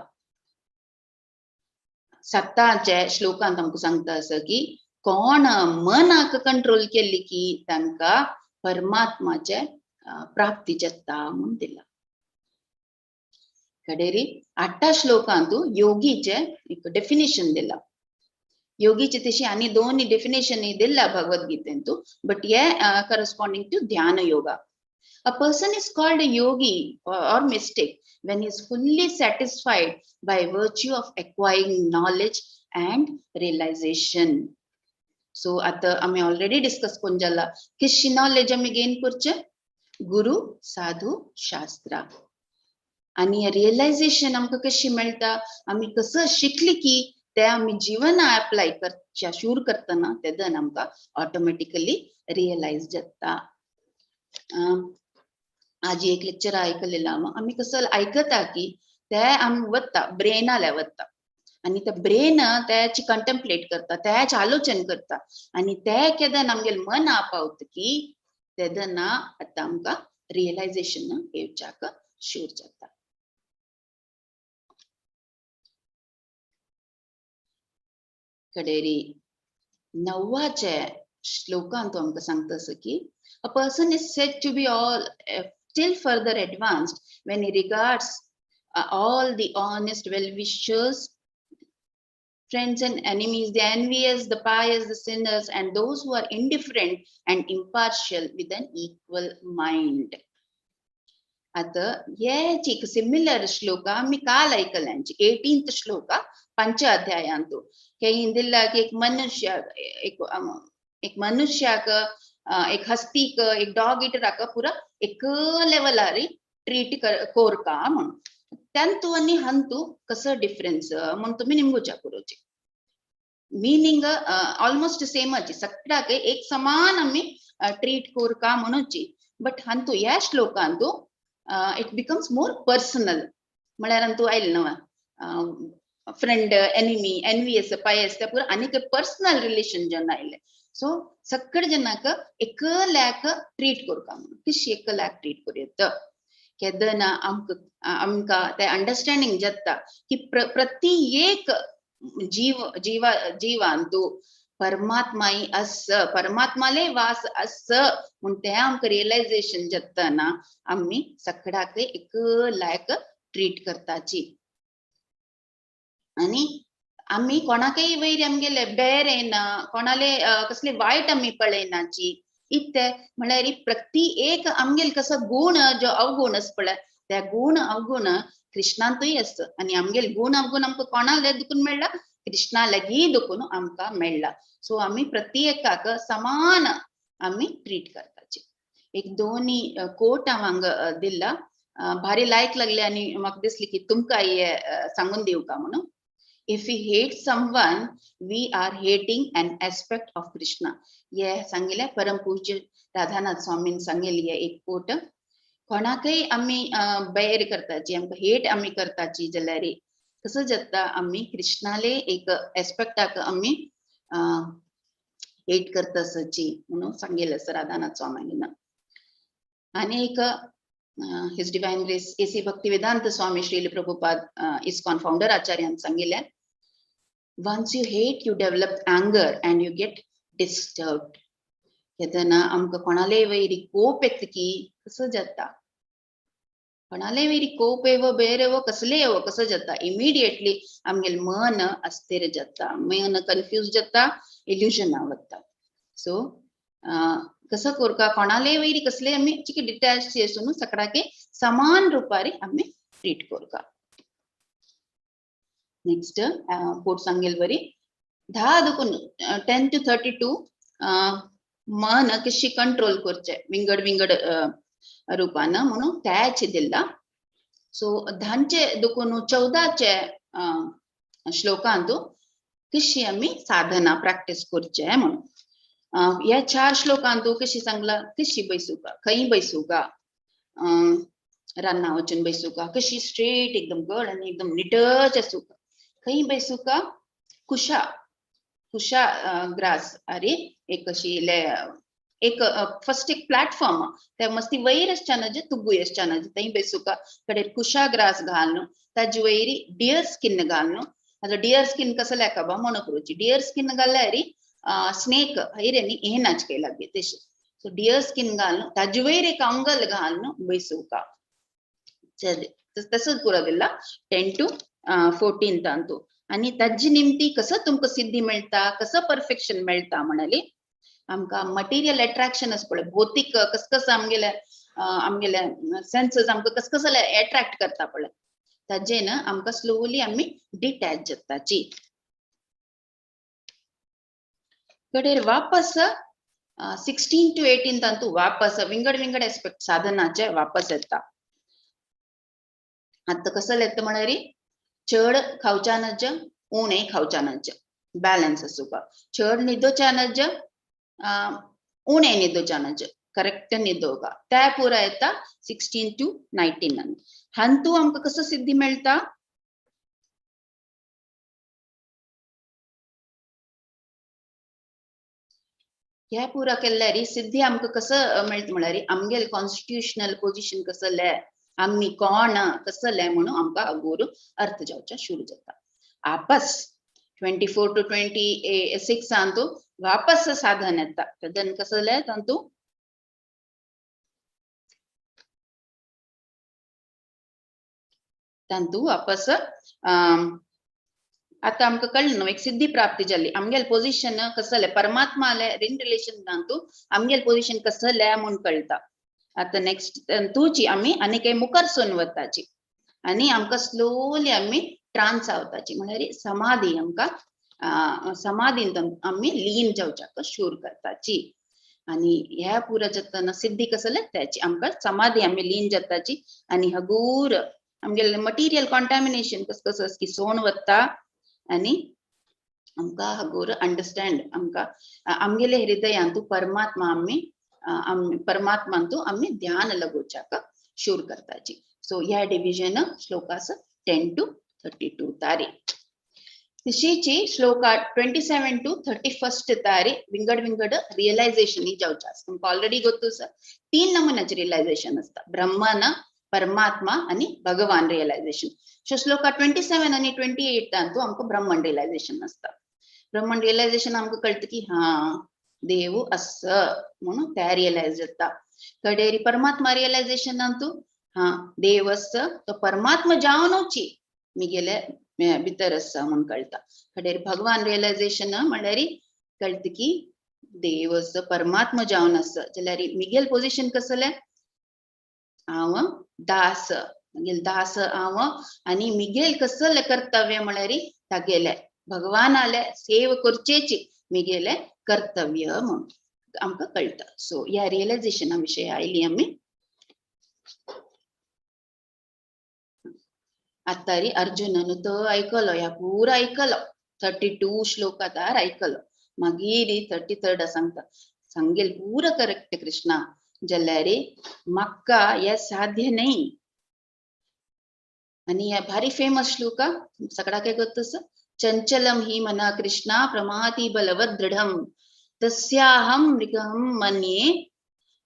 सत्ताच्या श्लोकांत आमकां सांगता आसा की कोण मनाक कंट्रोल केली की तांकां परमात्माचे प्राप्ती जाता म्हूण दिला. कडेरी आठा श्लोकांतू योगीचे एक डेफिनेशन दिला. योगीचे तशी आनी दोन डेफिनेशन दिला भगवद्गीतेंतू, बट ये corresponding to dhyana yoga. A person is called a yogi or mystic when he is fully satisfied by virtue of acquiring knowledge and realization. So आता आम्ही ऑलरेडी डिस्कस करून जाला कशी नॉलेज आमी गेन करचे, गुरु साधू शास्त्रा. आनी रियलायझेशन आमकां कशी मेळटा, आमी कसं शिकली की ते आमी जिवना अप्लाय करच्या शूर करतना तेदन आमकां ऑटोमॅटिकली रियलायज जाता. आजी एक लेक्चर आयकलेलं आमी कसं आयकता की ते आमी वता ब्रेनाले वता आनी ते ब्रेन त्याची कंटेम्पलेट करता, त्याच आलोचन करता आनी ते केदन आमगेले मन पावता की तेदना आतां आमकां रियलायझेशन येवच्याक शूर जाता. कडेरी नव्वाचे श्लोकांत आमकां सांगता आसा की a person is said to be all still further advanced when he regards all the honest well-wishers, friends and enemies, the envious, the pious, the sinners, and those who are indifferent and impartial with an equal mind. आता हेच एक similar श्लोक आमी काल ऐकल्यांची 18th श्लोक पंच अध्यायांतु. हे की एक मनुष्य एक मनुष्याक एक हस्तीक एक डॉग इटराक पुरा एक लेवलारी ट्रीट कोरका म्हणून त्यांतू आनी हंतू कसं डिफरन्स म्हणून तुम्ही निमगुच्या करूची. मिनिंग ऑलमोस्ट सेमच, सगळ्याक एक समान आमी ट्रीट कोरका म्हणूची, बट हंतू ह्या श्लोकांतू it becomes more personal. म्हळ्यार अंतू आयल न्हू फ्रेंड एनिमी एनवियस पायस त्या पुरा आनीक पर्सनल रिलेशन जेन्ना आयले. सो सगळे जनाक एक लॅक ट्रीट करता म्हणून कशी एक लॅक ट्रीट करूं येता केदना आमकां आमकां ते अंडरस्टँडींग जाता की प्रति एक जीव जीवा जीवांतू परमात्माई अस परमात्माले वास अस म्हूण ते आमकां रियलायझेशन जातना आमी सगळ्याक एक लायक ट्रीट करताची. आनी आमी कोणाकय वयर आमगेले बेर येना, कोणाले कसले वायट आमी पळयनाची इत्ते म्हळ्यार प्रति एक आमगेले कसो गुण जो अवगुण आसा पळय त्या गुण अवगुण कृष्णांतूय आसता आनी आमगेले गुण अवगुण आमकां कोणाले दुखून मेळ्ळा, कृष्णा लागीं दुखून आमकां मेळ्ळा. सो आमी प्रत्येकाक समान आमी ट्रीट करताची. एक दोनी कोट हांव हांगा दिला, भारी लायक लागले आनी म्हाका दिसली की तुमकां हे सांगून दिवका म्हणून. If we hate someone, we are hating an aspect of Krishna. हे सांगिल्लें परम पूज्य राधानाथ स्वामीन सांगिल्लें एक कोट. कोणाकय आमी बेर करताची, आमकां हेट आमी करताची जाल्यार कसो जाता आमी कृष्णाले एक एस्पेक्टाक आमी हेट करताची म्हणून सांगिल्लें आसा राधानाथ स्वामीन. आनी एक His Divine Grace A C Bhaktivedanta Swami Srila Prabhupada ISKCON founder आचार्यान सांगिल्लें, once you hate, you develop anger and you get disturbed. केदना आमकां कोणाले वयर कोप येता की कसो जाता, कोणाले वयर कोप येवो बेर येवो कसले येवो कसो जाता, इमिडिएटली आमगेलें मन अस्थिर जाता, मन कन्फ्यूज जाता, इल्युजन वता. सो कसो करका कोणाले वयर कसले आमी चिके डिटॅच చేसून सगळ्याके समान रुपारी आमी ट्रीट करका. नेक्स्ट कोट सांगेल बरी 10 दुखून 10 to 32 मन कशी कंट्रोल करचे विंगड विंगड रूपान म्हणून त्याच दिला. सो 10चे दुखून 14चे श्लोकांतु कशी आमी साधना प्रॅक्टिस करचे म्हणून. ह्या 4 श्लोकांतु कशी सांगला, कशी बैसुका, खंय बैसुका, रान्ना वचून बैसुका, कशी स्ट्रेट एकदम गड आनी एकदम निटच आसुका, खंय बैसुका, कुशा कुशा ग्रास अरे एक कशी एक फर्स्ट एक प्लॅटफॉर्म त्या मस्ती वयर आसच्यान जे तुगू आसच्यान थंय बैसुका, कडेर कुशा ग्रास घालून ताजे वयरी डियर स्किन घालून. आतां डियर स्किन कसो लेखा म्हणून करूची, डियर स्किन घाल्यार स्नेक हैरेनी येनाच लागे तशें. सो डियर स्किन घालून ताजे वयर एक अंगल घालून बैसुका. तसोच पुरो दिला 10 to 14 तांतू. आनी ताजी निमती कसो तुमकां सिद्धी मेळटा, कसो परफेक्शन मेळटा म्हणाली आमकां मटेरियल अट्रॅक्शन आसा पळय, भौतीक कस कस आमगेले आमगेले सेन्सेस आमकां कस कसले एट्रॅक्ट करता पळय, ताजे ना आमकां स्लोली आमी डिटॅच जाताची. कडेर वापस 16 to 18 तांतू वापस विंगड विंगड एस्पेक्ट साधनाचे वापस येता. आतां कसो येता म्हळ्यार चड खावच्या नज उणे खावच्या नज, बॅलन्स आसूका, चड न्हिदोच्या नज उणे न्हिदोच्या नज, करेक्ट न्हिदोवका, त्या पुरा येता 16 to 19. हांतू आमकां कसो सिद्धी मेळटा, ह्या पुरा केल्यार सिद्धी आमकां कसो मेळटा म्हळ्यार आमगेले कॉन्स्टिट्युशनल पोजिशन कसले, आमी कोण कसले म्हणून आमकां अगोर अर्थ जावच्या सुरू जाता. आपस 24 to 26 अंतू वापस साधन येता. साधन कसले तांतू तांतू वापस आतां आमकां कळ्ळें न्हू एक सिद्धी प्राप्ती जाली, आमगेले पोजिशन कसले परमात्मा इन रिलेशन तांतू आमगेले पोजिशन कसले म्हूण कळटा. आतां नेक्स्ट तुची आमी आनी काही मुखार सून वताची आनी आमकां स्लोली आमी ट्रान्स जावताची, म्हळ्यार समाधी आमकां समाधीन आमी लीन जावच्याक शूर करताची. आनी ह्या पुरा जातना सिद्धी कसले त्याची आमकां समाधी आमी लीन जाताची आनी हगूर आमगेले मटेरियल कॉन्टॅमिनेशन कस कसं की सोण वता आनी आमकां हगूर अंडरस्टँड आमकां आमगेले हृदयांतू परमात्मा आमी परमात्मांतू आमी ध्यान लगोवच्याक शूर करताची. सो ह्या डिविजन श्लोकास 10 to 32 तारी. तशीची श्लोका 27 to 31 तारी विंगड विंगड रियलायझेशन जावचे आसा. तुमकां ऑलरेडी गोत्तू आसा 3 नमुन्याचे रियलायझेशन आसता, ब्रह्मन, परमात्मा आनी भगवान रियलायझेशन. सो श्लोका 27 आनी 28 तांतू आमकां ब्रह्मन रियलायझेशन आसता. ब्रह्मन रियलायझेशन आमकां कळटा की हा देव अस म्हणून त्या रियलायज जाता. कडेरी परमात्मा रियलायझेशन अंतू हा देव अस तो परमात्मा जावनूची मिगेले भितर आसा म्हणून कळटा. कडेर भगवान रियलायझेशन म्हणल्यार कळटा की देव अस परमात्मा जावन आसा, जाल्यार मिगेल पोजिशन कसलें, हांव दास, मिगेल दास हांव आनी मिगेल कसलें कर्तव्य म्हणल्यार तागेले भगवानाले सेव करचेची मिगेले कर्तव्य म्हणून आमकां कळटा. सो ह्या रियलायझेशना विशय आयली आमी. आतां रे अर्जुनान तो आयकलो, ह्या पुरा आयकलो, 32 श्लोकातार आयकलो. मागीर 33 सांगता, सांगेल पुरा करेक्ट कृष्णा, जाल्यार म्हाका हे साध्य न्हय. आनी ह्या भारी फेमस श्लोका सगळ्याक गोत्त आसा, चंचलम हि मना कृष्णा प्रमाति बलवत् दृढम तस्याहं मृगं मन्ये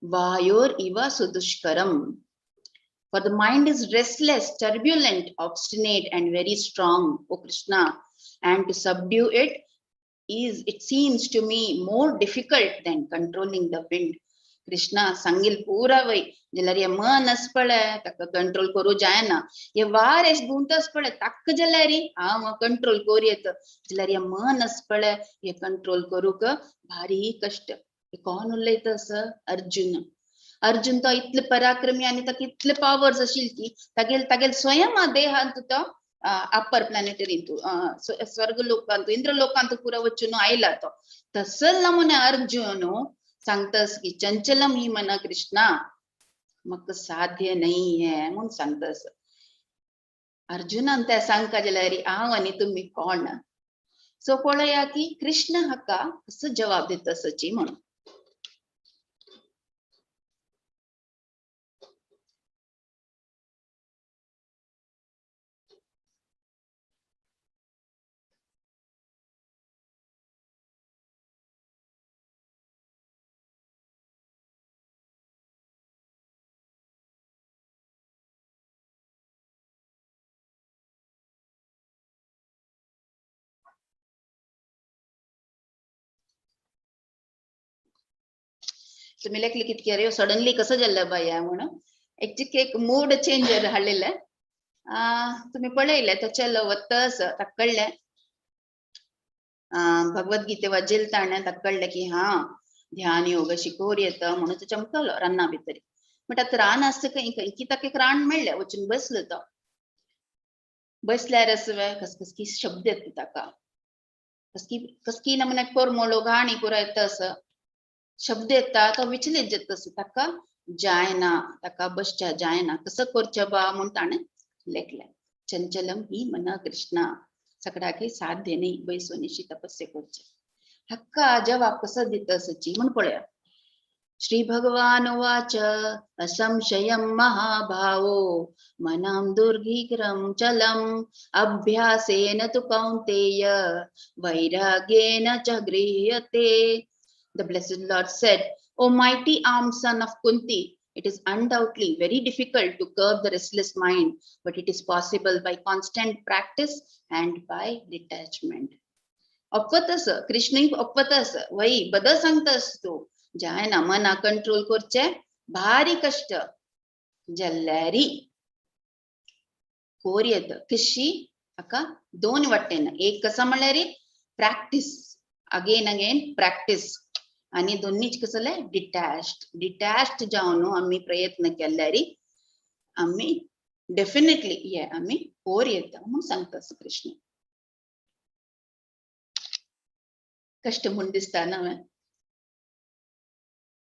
वायोर इव सुदुष्करम. For the mind is restless, turbulent, obstinate and very strong, O Krishna, and to subdue it is, it seems to me, more difficult than controlling the wind. Krishna सांगील पुरा वय, जाल्यार हे मन आसा पळय ताका कंट्रोल करूं जायना, हे वार अशें घुंवता आसा पळय ताका जाल्यार हांव कंट्रोल करूं येता, जाल्यार हे मन आसा पळय हे कंट्रोल करूंक भारी कश्ट. कोण उलयता आसा, अर्जुन. अर्जुन तो इतले पराक्रमी आनी ताका इतले पावर्स आशिल्ले की तागेल तागेल स्वयं देहांत तो अप्पर प्लॅनेटरी स्वर्ग लोकांत इंद्र लोकांत पुरा वचून आयला तो. तसल नमुने अर्जुन सांगतस की चंचलम ही मन कृष्णा म्हाका साध्य नहीं है म्हूण सांगतस. अर्जुनान त्या सांगका जाल्यार हांव आनी तुमी कोण. सो पळया की कृष्ण हाका कसो जवाब दिता सची म्हणून. तुम्ही लेखले कितके अरे सडनली कसं जाल्लें बाया म्हणून एक एक मूड चेंज हाडलेले. तुम्ही पळयले तो चेलो वतस ताका कळ्ळें भगवद्गीते वाजेल ताणें ताका कळ्ळें की हा ध्यान योग शिकोर येता म्हणून तो चमकलो रान्ना भितर. बट आतां रान आसता खंय खंय की ताका एक रान मेळ्ळें वचून बसलो तो. बसल्यार आसवे कसकसकी शब्द येता ताका, कसकी कसकी नमुने कोरमोळो घाणी पुरो येता असो शब्द येता तो विचलित जाता असो ताका जायना, ताका बसच्या जायना, कसं करचें बा म्हूण ताणें लेखलें. चंचलम ही मन कृष्णा सगळ्याक साध्य न्ही बैसोनिशी तपस्या करचें. हाका जवाब कसो दिता सची म्हूण पळया. श्री भगवान उवाच असंशयं महाभावो मनां दुर्घिक्रं चलम् अभ्यासेन तु कौन्तेय वैराग्येन च गृह्यते. The blessed Lord said, O mighty armed son of Kunti, it is undoubtedly very difficult to curb the restless mind, but it is possible by constant practice and by detachment. अपवतस Krishna अपवतस वही बदल सांगतस तू जायना मना कंट्रोल करचे भारी कष्ट जल्ल्यारी कोर येत कशी हाका दोन वाटेन. एक कसा म्हणल्यार प्रॅक्टीस, अगेन अगेन प्रॅक्टीस, आनी दोन्हीच कसले डिटॅच्ड. डिटॅच्ड जावन आमी प्रयत्न केल्यार आमी डेफिनेटली हे आमी कोर येता म्हूण सांगता कृष्ण. कष्ट म्हूण दिसता ना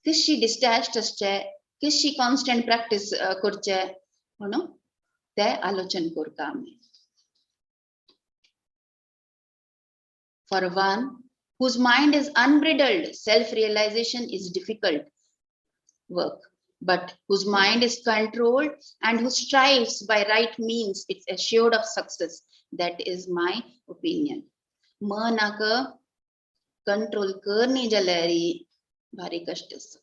कशी डिटॅच्ड आसचे, कशी कॉन्स्टंट प्रॅक्टीस करचे म्हणून ते आलोचन करता आमी. For one whose mind is unbridled, self-realization is difficult work, but whose mind is controlled and who strives by right means, it's assured of success. That is my opinion. मनाक control करनी जाल्यार भारी कष्ट आसा.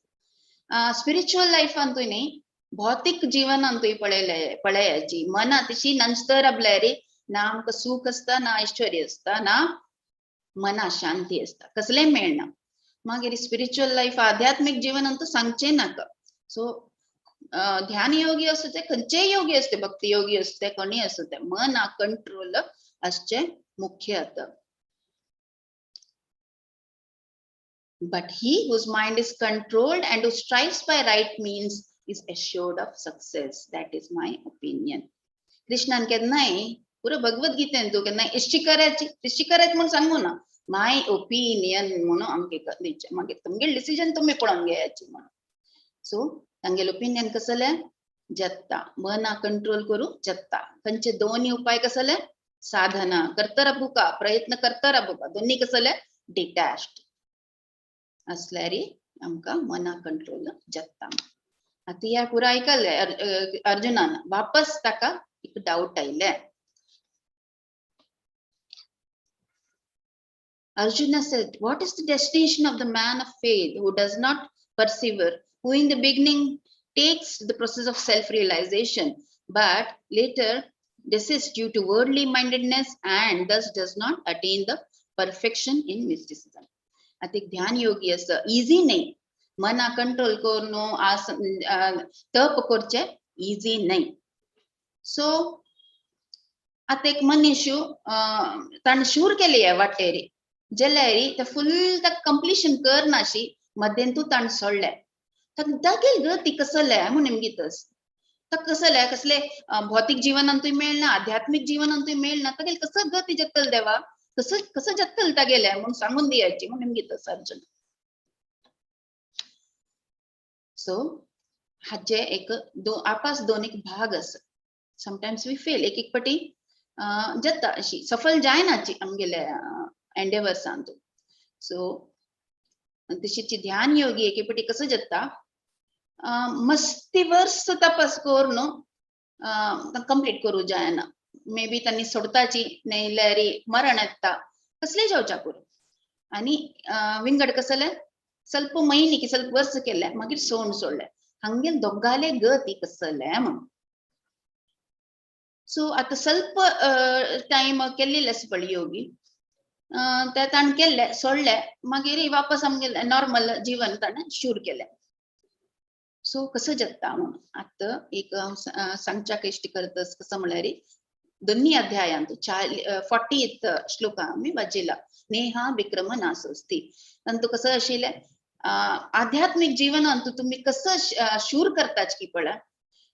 स्पिरिच्युअल लायफांतूय न्ही, भौतीक जीवनांतूय पळयले पळयाची मना तशी नंतर आपल्यार ना आमकां सुख आसता, ना ऐश्वर्य आसता, ना मना शांती आसता, कसलें मेळना. मागीर स्पिरिच्युअल लायफ आध्यात्मीक जीवन अंतू सांगचें नाका. सो ध्यान योगी आसूं ते, खंयचेय योगी आसते, भक्ती योगी आसते, कोणीय आसूं ते, मना कंट्रोल आसचें मुख्य आतां. But he whose mind is controlled and who strives by right means is assured of success. That is my opinion. कृष्णान केन्नाय पुरो भगवद्गीतेन तूं केन्नाय इश्टी करायची इश्टी करायची म्हूण सांगू ना, my opinion म्हणून आमकां दिवचें, मागीर तुमगेले डिसिजन तुमी पळोवन घेयाची म्हणून. सो तांगेले ओपिनियन कसलें जत्ता, मना कंट्रोल करूं जत्ता. खंयचे दोनूय उपाय कसले, साधना करता राबुका, प्रयत्न करता राबुका, दोन्ही कसले डिटॅच्ड असल्यार आमकां मना कंट्रोल जत्ता. आतां ह्या पुरो आयकलें अर्जुनान, वापस ताका एक डावट आयलें. Arjuna said, what is the destination of the man of faith who does not persevere, who in the beginning takes the process of self-realization, but later desists due to worldly mindedness and thus does not attain the perfection in mysticism. आतां एक ध्यान योगी आसा, easy न्ही, मना control करून तप करचें easy न्ही. सो आतां एक मनीस ताणें शूर केली ह्या वाटेर जाल्यार ते फुल ताका कंप्लिशन करनाशी मध्यंतू ताणें सोडलें, ताका तागेली गती कसल्या म्हूण निमगीतस ताका कसल्या कसले भौतीक जीवनांतूय मेळना, आध्यात्मीक जीवनांतूय मेळना, तागेली कसं गती जातल देवा, कसं कसं जातल तागेलें म्हूण सांगून दियाची म्हूण निमगीतस अर्जुन. सो हाचे एक आपास दोन एक भाग आसा. समटायम्स we fail, एक एक पटी जाता अशी सफल जायनाची आमगेले एंडेवर्सांतू. सो तशीच ध्यान योगी एके पटी कसं जाता, मस्ती वर्स तपास करून कंप्लीट करू जायना, मे बी त्यांनी सोडताची नाल्यार मरण येता, कसले जावच्या पुरो. आनी विंगड कसले ಸ್ವಲ್ಪ ಮೈನಿಗೆ ಸ್ವಲ್ಪ ವರ್ಷ केले मागीर सोण सोडले, हांगेल दोगाले गती कसले म्हणून. सो आतां ಸ್ವಲ್ಪ टायम केल्लेले आसा पळय योगी, ते ताणें केल्ले सोडले, मागीर वापस आमगेले नॉर्मल जीवन ताणें शूर केलें. सो कसं जाता म्हणून आतां एक हांव सांगच्याक इश्ट करता कसं म्हळ्यार दोन्ही अध्यायांत 40th श्लोक आमी वाचिला, नेहा विक्रम नासोस्ती. नंतर कसं आशिल्लें आध्यात्मिक जीवनांत तुम्ही कसं शूर करताच की पळय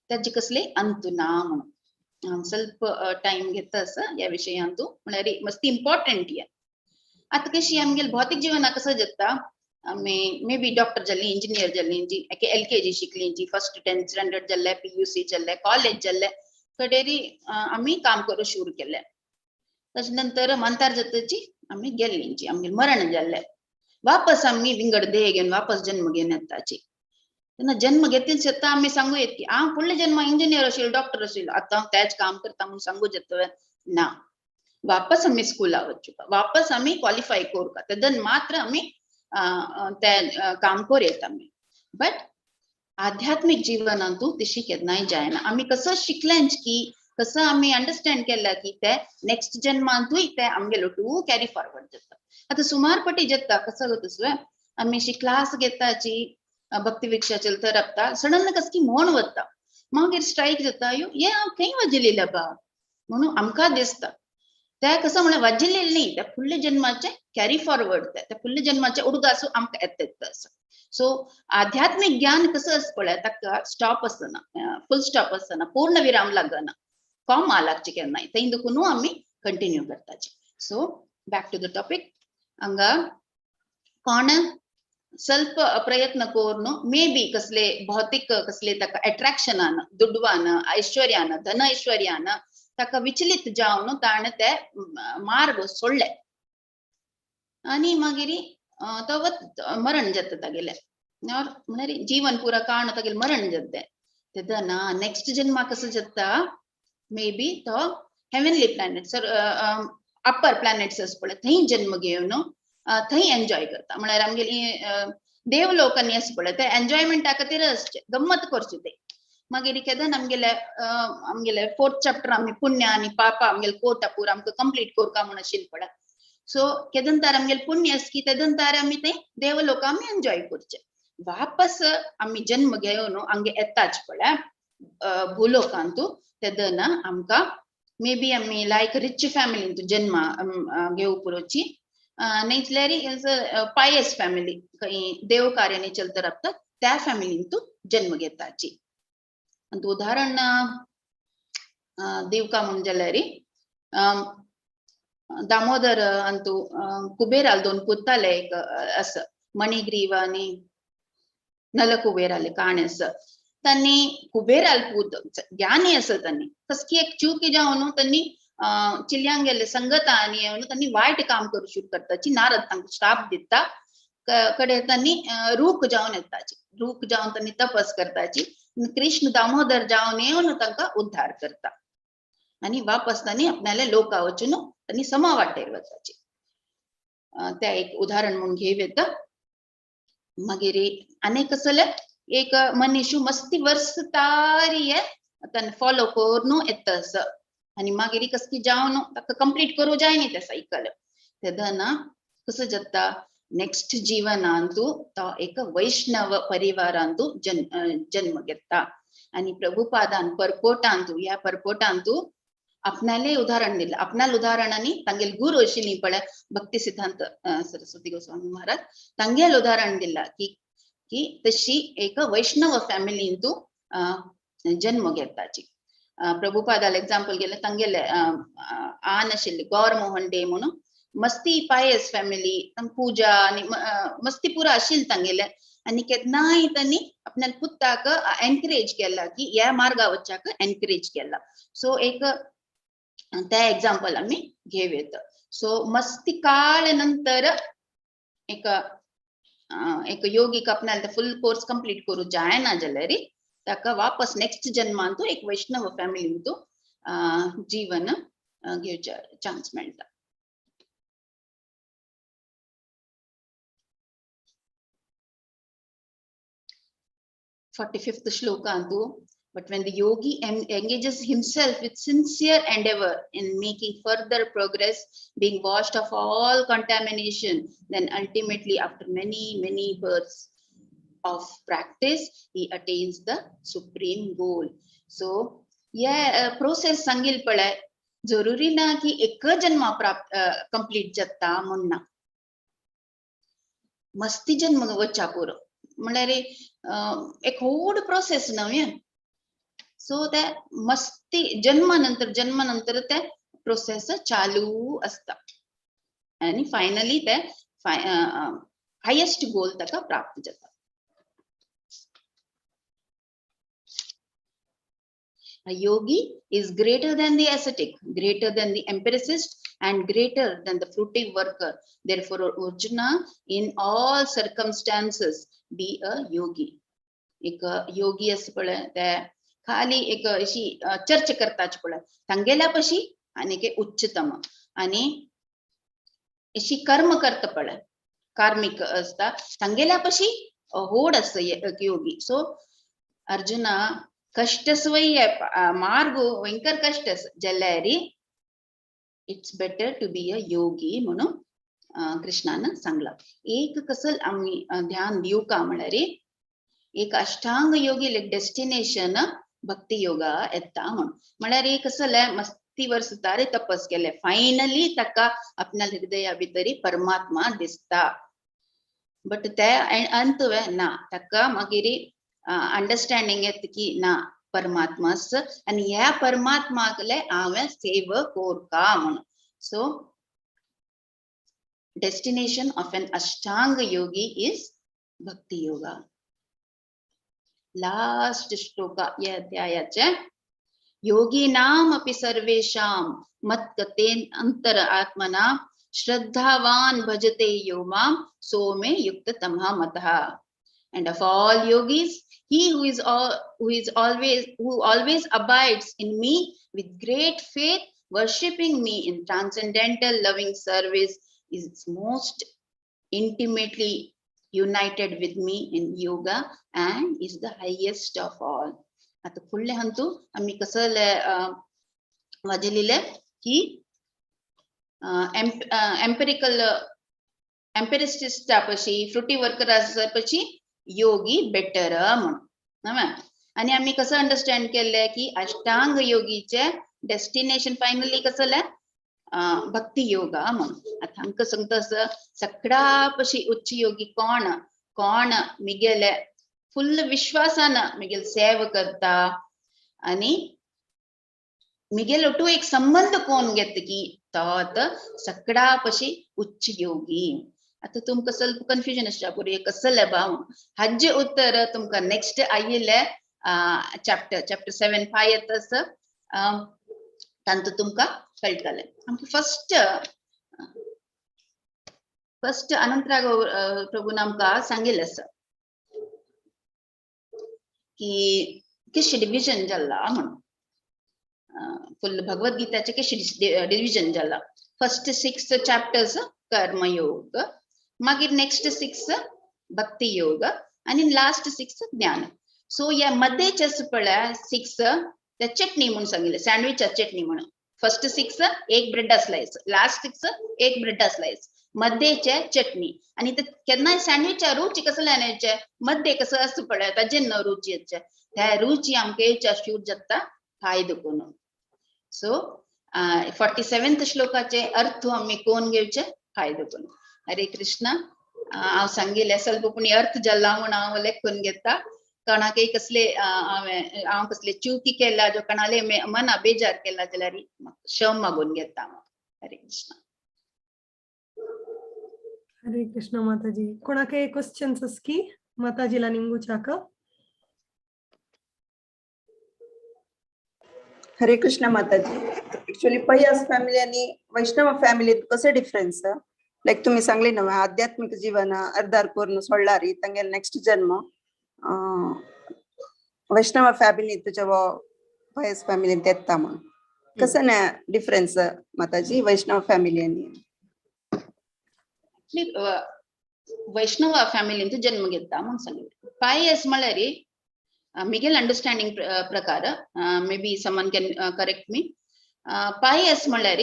त्याचे कसले अंत ना म्हणून. ಸ್ವಲ್ಪ टाइम घेता असं या विषयांतू, म्हळ्यार मस्ती इम्पॉर्टंट या. आतां कशी आमगेले भौतिक जीवना कसं जाता, आमी मे बी डॉक्टर जाल्ली, इंजिनियर जाल्ली, जी LKG शिकली, जी फर्स्ट 10th standard जाल्ले, PUC जाल्ले, कॉलेज जाल्ले कडेरी आमी काम करूं सुरू केले. ताजे नंतर मंतार जातची आमी गेल्ली, जी आमगेले मरण जाल्ले, वापस आमी विंगड देह घेवन वापस जन्म घेवन येताची. तेन्ना जन्म घेतील शेता आमी सांगू येत की हांव फुडले जन्म इंजिनियर आशिल्लो, डॉक्टर आशिल्लो, आतां हांव तेच काम करता म्हणून सांगू जाता ना. वापस आमी स्कुला वचूका, वापस आमी क्वॉलिफाय करूका, तेदन मात्र आमी ते काम करूं येता आमी. बट आध्यात्मिक जीवनांतू तशी केन्नाय जायना. आमी कसं शिकलेंच की कसं आमी अंडरस्टँड केला की ते नेक्स्ट जन्मांतूय ते आमगेलो टू कॅरी फॉरवर्ड जाता. आतां सुमार पटी जाता कसं जाता, आमी अशी क्लास घेताची भक्ती विक्षा चलता राबता, सडन कसकी म्हण वता, मागीर स्ट्रायक जाता, अयो हे हांव खंय वाजिल्लें बा म्हणून आमकां दिसता. ते कसं म्हळ्यार वाजिल्लें न्ही, त्या फुडल्या जन्माचे कॅरी फॉरवर्ड, त्या फुडल्या जन्माचे उडगासू आमकां येता आसा. सो आध्यात्मिक ज्ञान कसं आसता पळय, ताका स्टॉप आसना, फुल स्टॉप आसना, पूर्ण विराम लागना, कॉमा लागचे केन्नाय, थंय देखून आमी continue करताचे. So back to the topic, हांगा कोण ಸ್ವಲ್ಪ प्रयत्न करून मे बी कसले भौतिक कसले ताका अट्रॅक्शनान, दुडवान, ऐश्वर्यान, धन ऐश्वर्यान ताका विचलित जावन ताणें ते मार्ग सोडले आनी मागीर तो मरण जाता तागेलें, म्हळ्यार जीवन पुरा काण तागेलें मरण जाता. तेन्ना नेक्स्ट जन्मा कसो जाता, मे बी तो हेवनली प्लॅनेट्स अप्पर प्लॅनेट्स आसा पळय थंय जन्म घेवन थंय एन्जॉय करता. म्हळ्यार आमगेली देवलोकांनी आसा पळय ते एन्जॉयमेंटा खातीर आसचे, गम्मत करची ते. मागीर केन्ना आमगेले आमगेले 4th chapter आमी पुण्य आनी पापा आमगेले कोटा पूरा आमकां कंप्लीट करका म्हूण आशिल्लें पळय. सो केदन तार आमगेले पुण्य आसा की तेदन तार आमी ते देवलोका आमी एन्जॉय करचे. वापस आमी जन्म घेवन हांगे येताच पळय भूलोकांतू, तेदना आमकां मे बी आमी लायक रिच फॅमिलींत जन्म घेवं पुरोची, नाजाल्यार पायस फॅमिली खंय देव कार्यानी चलता राबता त्या फॅमिलींतू जन्म घेताची. आनी उदाहरण दिवका म्हूण जाल्यार दामोदर अंतू कुबेराल दोन पुताले एक आसा, मणिग्रीव आनी नलकुबेराले काणी आसा. तांणी कुबेराल पूत ज्ञानी आसा, तांणी कसकी एक चूक जावन तांणी चिल्यांगेले संगता आनी येवन तांणी वायट काम करूं सुरू करताची. नारद तांकां श्राप दिता, कडे तांणी रूख जावन येताची, रूख जावन तांणी तपस करताची. कृष्ण दामोदर जावन येवन तांकां उद्धार करता आनी वापस तांणी आपणाले लोका वचून तांणी समा वाटेर वताची. त्या एक उदाहरण म्हणून घेव येता. मागीर आनी कसले एक मनीश मस्ती वर्स तारी ताणें फॉलो करून येता आसा आनी मागीर कसकी जावन ताका कंप्लीट करूं जाय न्ही तें सायकल. तेन्ना कसं जाता नेक्स्ट जीवनांतू तो एक वैष्णव परिवारांतू जन्म घेता. आनी प्रभुपादान परपोटांतू ह्या परपोटांतू आपणाले उदाहरण दिलें, आपणाले उदाहरण आनी तांगेले गुरू आशिल्ली पळय भक्ती सिद्धांत सरस्वती गोस्वामी महाराज, तांगेले उदाहरण दिलां की की तशी एक वैष्णव फॅमिलींतू जन्म घेताची. प्रभुपादाल एग्जाम्पल गेले तांगेले आन आशिल्ली गौर मोहन डे म्हणून, मस्ती पायस फॅमिली, पूजा आनी मस्ती पुरा आशिल्ली तांगेले. आनी केन्नाय तांणी आपल्या पुताक एनकरेज केला की ह्या मार्गा वच्चाक एनकरेज केला. सो एक त्या एग्जाम्पल आमी घेव येता. सो मस्ती काळ नंतर एक एक योगीक आपणाले फुल कोर्स कंप्लीट करू जायना जाल्यार ताका वापस नेक्स्ट जन्मांतू एक वैष्णव फॅमिलींतू जीवन घेवचे चान्स मेळटा. 45th shloka, but when the yogi engages himself with sincere endeavor in making further progress, being washed of all contamination, then ultimately after many, many births of practice, he attains the supreme goal. So, yeah, process sangil pale, zaruri na ki ek janma prapt complete jatta munna. Masti janma vacha puro. म्हणल्यार एक व्हड process न्हय. So ते मस्ती जन्मानंतर जन्मानंतर ते process चालू असता आनी फायनली ते हायेस्ट गोल ताका प्राप्त जाता. A yogi is greater than the ascetic, greater than the empiricist, and greater than the fruitive worker. Therefore, Arjuna, in all circumstances, be a yogi. एक योगी असं पळय ते खाली एक अशी चर्चा करताच पळय तांगेल्या पशी आनी एक उच्चतम आनी अशी कर्म करता पळय कार्मिक असता तांगेल्या पशी होड असता एक योगी. सो अर्जुना कष्टस्वय मार्ग भयंकर कष्ट जाल्यार it's better to be a yogi म्हणून कृष्णान सांगला. एक कसल आमी ध्यान दिवका म्हळ्यार एक अष्टांग योगी लायक डेस्टिनेशन भक्ती योगा येता म्हण. म्हळ्यार एक कसले मस्ती वर्स तारे तपस केले फायनली ताका आपल्या हृदया भितरी परमात्मा दिसता. बट ते अंत ना ताका मागीर अंडरस्टँडिंग येता की ना परमात्मा आनी ह्या परमात्माकले हांवें सेव कोरका म्हणून. So destination of an Ashtanga yogi is Bhakti Yoga. Last shloka या अध्यायाचे योगिनाम अपि सर्वेषां मत्कतेन अंतर आत्मना श्रद्धावान भजते यो मां सो मे युक्ततमः मतः. And of all yogis, he who is all who is always who always abides in me with great faith, worshipping me in transcendental loving service, is most intimately united with me in yoga and is the highest of all. आता फुडले हंतू आमी कसले वाजयलेले की empirical एम्पेरिस्टिस्टा पशी Frooti worker आसा पशी योगी better म्हणून नव्हे. आनी आमी कसं अंडरस्टँड केले की अष्टांग योगीचे डेस्टिनेशन फायनली कसले भक्ती योगा म्हणून. आता आमकां सांगता असं सगळ्या पशी उच्च योगी कोण कोण मिगेले फुल विश्वासान मिगेल सेव करता आनी मिगेल ओटू एक संबंध कोण घेत की तो आतां सगळ्या पशी उच्च योगी. आता तुमकां ಸ್ವಲ್ಪ कन्फ्युजन आसता पुरी कसले बा हाजे उत्तर तुमकां नेक्स्ट आयिल्ले चॅप्टर चॅप्टर 7 5 येता आसा तांतू तुमकां कळटलें. आमकां फर्स्ट फर्स्ट अनंतराघव प्रभून आमकां सांगिल्लें आसा की कशें डिविजन जाला म्हणून फुल भगवद्गीताचें कशें डिविजन जाला. फर्स्ट 6 चॅप्टर्स कर्मयोग, मागीर नेक्स्ट 6 भक्ती योग आनी लास्ट 6 ज्ञान. सो ह्या मध्येच आसा पळय 6 त्या चटणी म्हणून सांगिल्लें, सँडविच चटणी म्हणून. फर्स्ट 6 एक ब्रेडा स्लायस, लास्ट 6 एक ब्रेडा स्लायस, मध्येचे चटणी. आनी ते केन्नाय सँडविचा रुची कसले येचे मध्ये कसं आसता पळय ताजेर न रुची येचे त्या रुची आमकां येवच्या शूर जाता फायदो करून. सो 47th श्लोकाचे अर्थ आमी कोण घेवचे फायदो करून. हरे कृष्णा. हांव सांगिल्लें ಸ್ವಲ್ಪ पुणी अर्थ जाला म्हूण हांव लेखून घेता. कोणाकय कसले हांवें हांव कसले चुकी केला जो कोणाले मना बेजार केला जाल्यार क्षम मागून घेता. हरे कृष्णा. हरे कृष्ण माताजी. कोणाकय क्वेश्चन्स आसा की? माताजीला निमगू चाक. हरे कृष्ण माताजी. ऍक्च्युअली पयस फॅमिली आणि वैष्णव फॅमिलीत कसं डिफरन्स? लाईक तुम्ही सांगले ना, आध्यात्मिक जीवन अर्धार करून सोडलारी तंगेल नेक्स्ट जन्म वैष्णव फॅमिली तुझ्या पयस फॅमिलीत येता म्हणून कसं ना डिफरन्स माताजी वैष्णव फॅमिली आणि? वैष्णव फॅमिलींत जन्म घेता म्हणून सांगले. पायस म्हळ्यार मिगेल अंडरस्टँडिंग प्रकार, maybe someone can correct me. Pious म्हळ्यार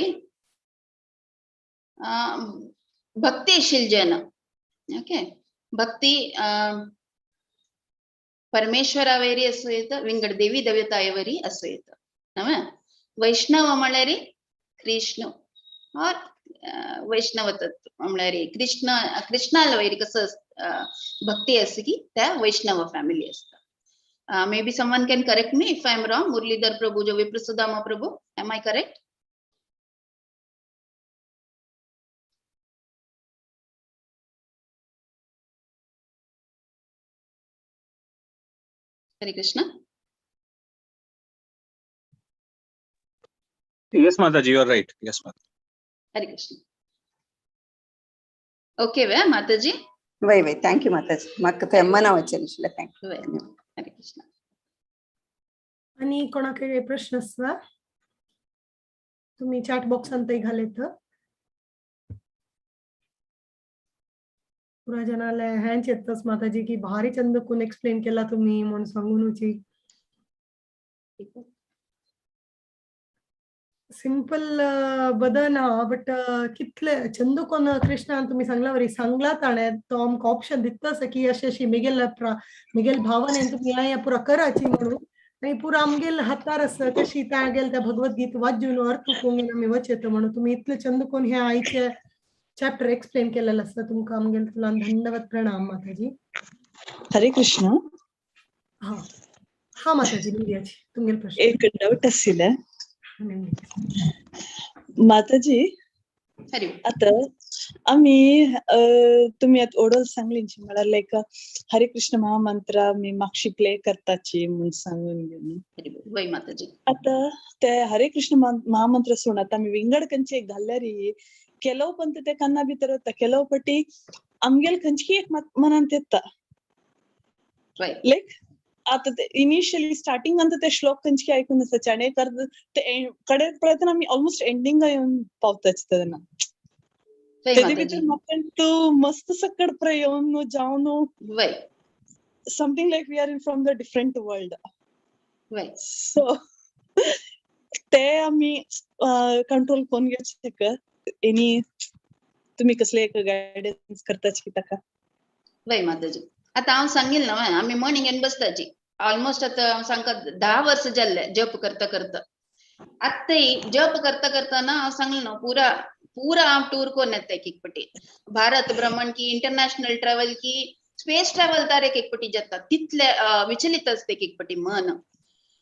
भक्तिशील जन. ओके, भक्ती परमेश्वरावरी असू येत, विंगड देवी देवतायवरी असू येत. नव्हे, वैष्णव म्हळ्यार कृष्ण और वैष्णव तत्व म्हळ्यार कृष्ण, कृष्णाला वैरी कसं भक्ती असते की त्या वैष्णव फॅमिली असता. Maybe someone can correct me if I am wrong. Muralidhar Prabhu, जो Viprasudama Prabhu, am I correct? Hare Krishna. Yes, Mataji, you are right. Yes, Mataji. Hare Krishna. Okay way Mataji? वय वय, thank you माताजी. म्हाका थंय मना वचन. Thank you. वय, हरे कृष्ण. आणि कोणाकडे प्रश्न आसवा तुम्ही चॅट बॉक्सांत घालेत. पुरा जनाला हँच येतच माताजी की भारी चंद कोण एक्सप्लेन केला तुम्ही म्हणून सांगून. सिंपल बदन हा, बट कितले चंद कोण कृष्णान तुम्ही सांगला वरी सांगला ताणे तो आमकां ऑप्शन दिता की अशी अशी मिगेल मिगेल भावनेन तुम्ही ह्या पुरा कराची म्हणून. आणि पुरा आमगेल हातार आसा कशी तागेल त्या भगवद्गीत वाचून अर्थ कोण आमी वचेत म्हणून. तुम्ही इतले चंद कोण ह्या आईचे चॅप्टर एक्सप्लेन केलेलं आसा, तुमकां आमगेल तुला धन्यवाद, प्रणाम माताजी. हरे कृष्ण. हा हा माताजी, निवयाची तुमगेल प्रश्न. एक डाऊट आशिल्लें माताजी. हरि. आता आमी तुमी आतां ओडोल सांगली म्हळ्यार लायक हरे कृष्ण महामंत्र आमी मागशी प्ले करताची म्हूण सांगून घेवन. हरि वय माताजी. आता ते हरे कृष्ण महामंत्र सोड आतां आमी विंगड खंयचे घाल्यारी ಕೆಲವು ಪಂತ ते कन्ना भितर वता, ಕೆಲವು पटी आमगेल खंयची एक मनांत येता. लायक आता ते इनिशियली स्टार्टिंग अंत ते श्लोक खंयची आयकून आसाचे आनी एक अर्द ते कडेन पळयतना आमी ऑलमोस्ट एंडिंगा येवन पावताची तेन्ना. तेजे भितर म्हाका तूं मस्त सकड येवन जावन something like we are in from the different world. So ते आमी कंट्रोल करून घेवचे एनी तुम्ही कसले एक गायडन्स करताची की ताका? वय माताजी, आतां हांव सांगील ना, आमी मॉर्निंग येवन बसताची ऑलमोस्ट आतां हांव सांगता 10 वर्सां जाल्ले जप करता करता. आतांय जप करता करतना हांव सांगलें न्हू, पुरा पुरा हांव टूर कोन्न येता एक एक पटी, भारत भ्रमण की इंटरनॅशनल ट्रॅवल की स्पेस ट्रॅवल तार एक एक पटी जाता, तितले विचलित आसता एक एक पटी मन.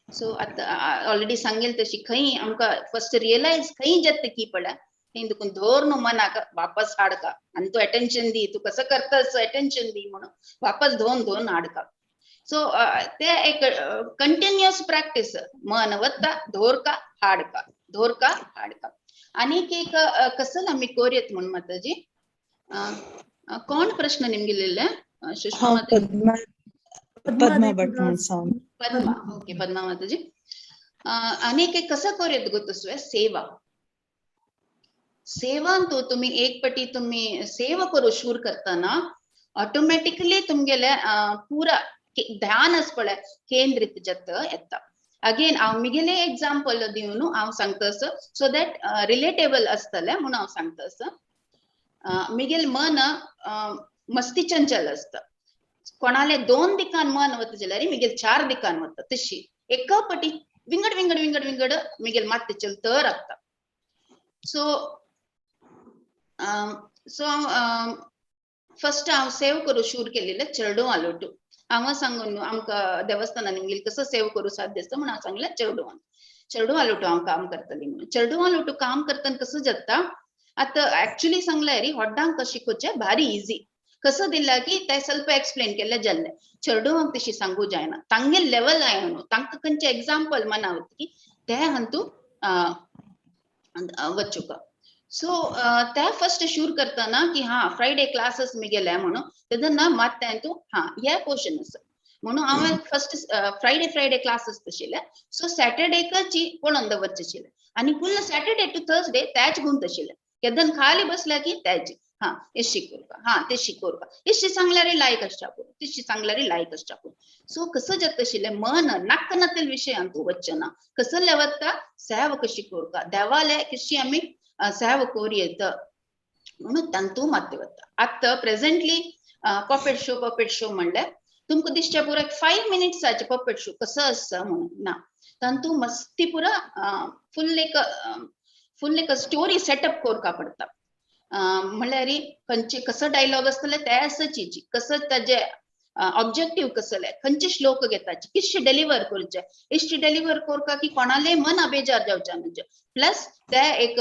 सो आतां ऑलरेडी सांगेल तशी खंय आमकां फर्स्ट रियलायज खंय जाता की पळय थंय देखून धर न्हू मनाक वापस हाडका आनी तूं अटेन्शन दी, तूं कसो करता अटेन्शन दी म्हणून वापस धोन धोन हाडका. सो ते एक कंटिन्युअस प्रॅक्टीस, मन वता धोरका हाडका धोरका हाडका. आनीक एक कसल आमी कोरयत म्हूण माताजी. कोण प्रश्न निमगिल्ले? सुषमा पद्मा, पद्मा भट म्हूण सांग. पद्मा, ओके पद्मा माताजी. आनीक एक कसं कोरयत गोतसवे सेवा. सेवांतु तुम्ही एक पटी तुम्ही सेवा करू शूर करताना ऑटोमॅटिकली तुमगेले पुरा ध्यान आसा पळय केंद्रित जाता येता. अगेन हांव मिगेले एग्जाम्पल दिवन हांव सांगता असो सो that relatable आसतलें म्हणून हांव सांगता असो. मिगेल मन मस्ती चंचल आसता, कोणाले 2 दिकान मन वता जाल्यार मिगेल 4 दिकान वता, तशी एका पटी विंगड विंगड विंगड विंगड मिगेल मात्ते चलत रावता. सो सो हांव फर्स्ट हांव सेव करूं शूर केलेलें चेरडूं आलोटू. हांव सांगून आमकां देवस्थानान मिगेल कसो सेव करूं साध्य आसता म्हणून हांव सांगलें चेरडुवान, चेरडुवां आलोटू हांव काम करतलें म्हणून. चेरडुवां आलोटू काम करतना कसो जाता आतां एक्चुअली सांगल्यार हॉड्डांक शिकोवचें भारी इजी. कसं दिला की ते ಸ್ವಲ್ಪ एक्सप्लेन केल्ले जाल्ले चेडवांक तशी सांगू जायना, तांगे लेवल आयो न्हू, तांकां खंयचे एग्जाम्पल मनावत की ते हांतू वचुका. सो ते फर्स्ट शूर करतना की हा फ्रायडे क्लासेस मी गेले म्हणून तेन्ना मात तेंतू हा हे पोर्शन आसा म्हणून हांवें फर्स्ट फ्रायडे फ्रायडे क्लास आसताशिल्ले. सो सॅटर्डेकची पळोवन दवरचे आशिल्ले आनी फुल्ल सॅटर्डे टू थर्सडे त्याच गुंत आशिल्ले. केदन खाली बसल्या की त्याच हा हे शिकोवका, हा ते शिकोवका, इश्शी सांगल्यार लायक आसच्या पुरो, तिशी सांगल्यार लायक आसच्या पुरो. सो कसं जाता आशिल्लें मन नाक्क नातील विशयांत वचना, कसं लेवता सेवा कशी करूका, देवाले कशी आमी सेवा करूं येता म्हणून तांतू मात्य वता. आतां presently puppet show, puppet show म्हणल्यार तुमकां दिसच्या पुरो एक 5 मिनिट्साचे पपेट शो कसो आसा म्हणून ना, तांतू मस्ती पुरा फुल एक स्टोरी सेटअप करपा पडटा. म्हणल्यार खंयचे कसो डायलॉग आसतले ते आसाची, कसो ताजे ऑब्जेक्टिव्ह कसले, खंयचे श्लोक घेताचे, कितशे डिलिव्हर करचे, इश्ट डिलिव्हर करका की कोणाले मन बेजार जावचे न्हय, प्लस ते एक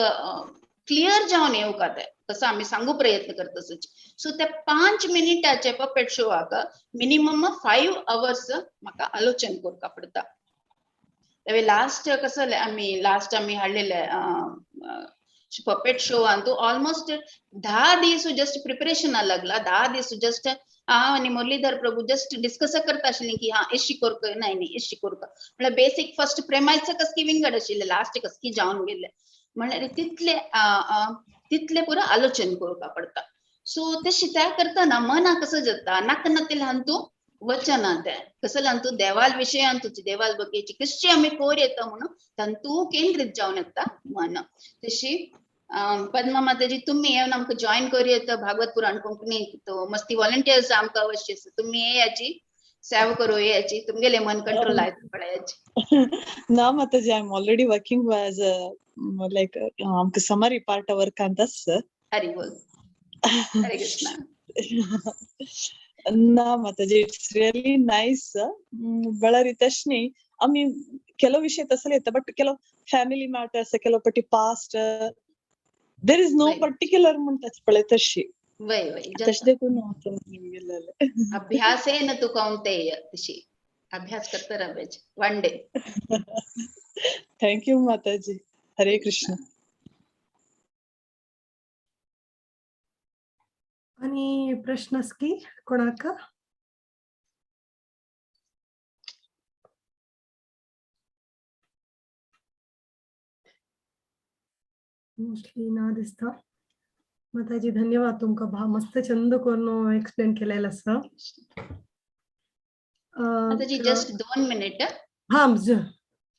क्लियर जावन येवका ते कसो आमी सांगू प्रयत्न करता. सो ते 5 मिनिटाचे पपेट शोवाक मिनिमम 5 अवर्स म्हाका आलोचन करपा पडटा. लास्ट कसं आमी लास्ट आमी हाडलेले पपेट शो अंतू ऑलमोस्ट 10 दीस जस्ट प्रिपरेशन लागला, 10 दीस जस्ट हांव आनी मुरलीधर प्रभू जस्ट डिस्कस करता आशिल्ली की हा एशी करका, नाही नाही एशी करका, म्हळ्यार बेसीक फर्स्ट प्रेमायचं कसकी विंगड आशिल्लें, लास्ट कसकी जावन गेल्ले, म्हळ्यार तितले तितले पुरो आलोचन करपा पडटा. सो तशी त्या करतना मना कसं जाता नाका नातील हांतू वचना, ते कसं हांतू देवाल विशय हांतूची देवाल बगेची कशी आमी कोर येता म्हणून तांतू केंद्रीत जावन येता मन. तशी पद्मा माताजी तुम्ही येवन आमकां जॉईन करूं येता भागवत पुराण कोंकणी, तो मस्ती व्हॉलंटियर्स आमकां अवश्य आसा, तुम्ही येयाची सेवा करूं येयाची, तुमगेले मन कंट्रोल आयत पळयाची. ना माताजी, I am already working as like आमकां समरी पार्ट वर्क आसा. हरी बोल, हरे कृष्णा. ना माताजी, it's really nice. Ballari तशनी आमी ಕೆಲವು ವಿಷಯ ತಸಲೆ ಇತ್ತ, ಬಟ್ ಕೆಲವು ಫ್ಯಾಮಿಲಿ ಮ್ಯಾಟರ್ಸ್, ಕೆಲವು ಪಟ್ಟಿ past, there is no particular म्हणटाच पळय तशी तशें देखून अभ्यासेन तू कौंतेय तशी अभ्यास करता रावायचे वन डे. Thank you माताजी, हरे कृष्ण. आणि प्रश्न की कोणाक? मोस्टली ना दिसता. माताजी धन्यवाद तुमका, मस्त चंद करून एक्सप्लेन केलेलं आसा. माताजी जस्ट 2 मिनिट. हा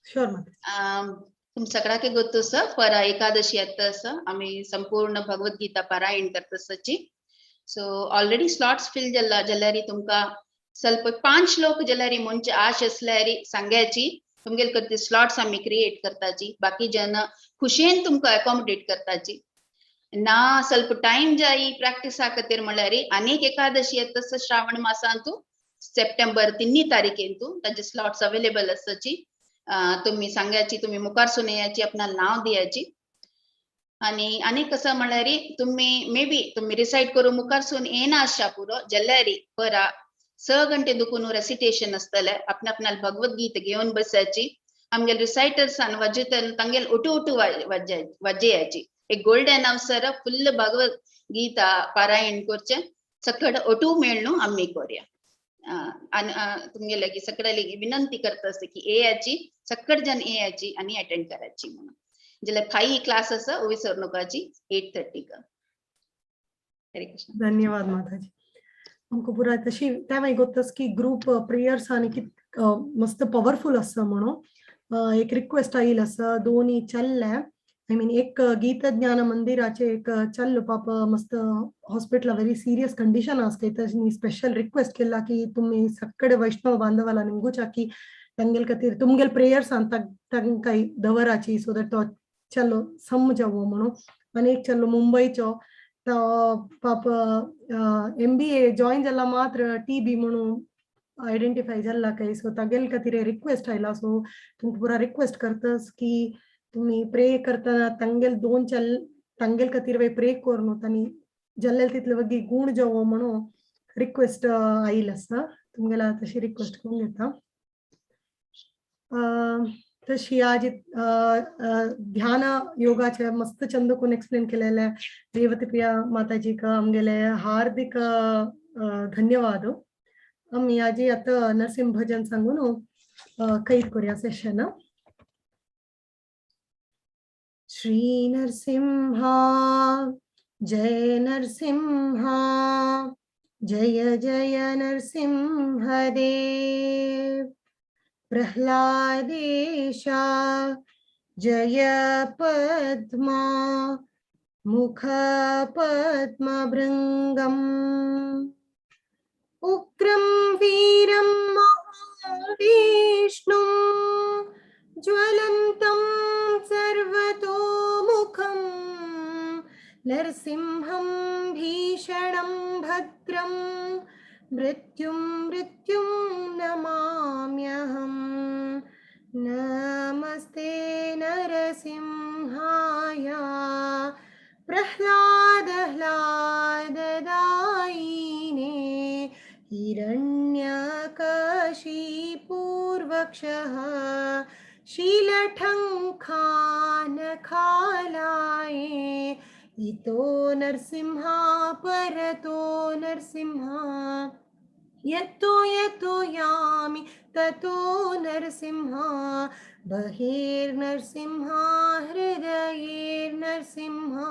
शुअर माताजी. तुम सगळ्याके गोत्तु आसा परा एकादशी येता आसा, आमी संपूर्ण भगवद्गीता पारायण करता आसाची. सो ऑलरेडी स्लॉट्स फिल जाला जाल्यार तुमकां ಸ್ವಲ್ಪ 5 श्लोक जाल्यार म्हणजे आश आसल्यार सांग्याची तुमगेले खातीर स्लॉट्स आमी क्रिएट करताची, बाकी जन खुशयेन तुमकां अकोमोडेट करताची. ना ಸ್ವಲ್ಪ टाइम जाई प्रॅक्टिसा खातीर म्हणल्यार अनेक एकादशी येता श्रावण मासांतू सप्टेंबर 3 तारखेंतू ताजे स्लॉट्स अवेलेबल आसाची. तुम्ही सांगायची, तुम्ही मुखारसून यायची, आपणाक नाव दियाची. आणि अनेक कसं म्हणल्यार तुम्ही मे बी तुम्ही रिसाइट करू मुखारसून येना आसच्या पुरो जाल्यार परा 6 घंटे दुखून रेसिटेशन आसतलें, आपणा आपणाल भगवद्गीता घेवन बसायची, आमगेले रिसाइटर्सान वाजयतना तांगेले उठू उठू वाजयाची. एक गोल्डन अवसर फुल्ल भगवद्गीता पारायण करचें सकड ओटू मेळ्ळू आमी कोरया. आनी तुमगेले सगळ्या विनंती करता आसता की येयाची, सकड जन येयाची आनी अटेंड करायची म्हणून. जाल्यार 5 क्लास आसा विसरनुकाची 8:30. हरे कृष्ण. धन्यवाद माताजी. आमकां पुराय तशी त्या मागीर गोत्तस की ग्रुप प्रेयर्स आनी कित मस्त पॉवरफुल आसा म्हणून एक रिक्वेस्ट आयिल्ली आसा. दोनी चल्ले, I mean एक गीत ज्ञान मंदिराचे एक चल्लो पाप मस्त हॉस्पिटल व्हेरी सिरियस कंडिशन आसता, तांणी स्पेशल रिक्वेस्ट केला की तुमी सगळे वैष्णव बांधवाला निमगुचा की तांगेले खातीर तुमगेले प्रेयर्सान तांकां दवराची, सो that तो चलो समजावो म्हणून. आनी एक चलो मुंबयचो तो पाप MBA join जाला मात्र TB म्हणून आयडेंटिफाय जाला काय, सो तागेले खातीर रिक्वेस्ट आयला. सो तुमकां पुरा रिक्वेस्ट करतास की तुम्ही प्रे करतना तांगेल 2 चल तांगेल खातीर प्रे करून तांणी जाल्ले तितले वगी गुण जावो म्हणून रिक्वेस्ट आयिल्ली आसा, तुमगेला तशी रिक्वेस्ट करून घेता. तशी आज ध्यान योगाचे मस्त चंद करून एक्सप्लेन केलेले रेवती प्रिया माताजीक आमगेले हार्दिक धन्यवाद. आमी आजी आता नरसिंह भजन सांगून कैद करूया सेशन. श्री नरसिंहा जय नरसिंहा जय जय नरसिंह देव. प्रह्लादेशा जय पद्मा मुख पद्मभृङ्गम्. उग्रं वीरं महाविष्णुं ज्वलन्तं सर्वतोमुखं नरसिंहं भीषणं भद्रं मृत्युं मृत्युं नमाम्यहम्. नमस्ते नरसिंहाय प्रह्लाद ह्लाददायिने हिरण्यकशिपूर्वक्षः शीलठङ्खानखालाये. इतो नरसिंहा परतो नरसिंहा यतो यतो यामि ततो नरसिंहा. बहिर्नरसिंहा हृदयेर्नरसिंहा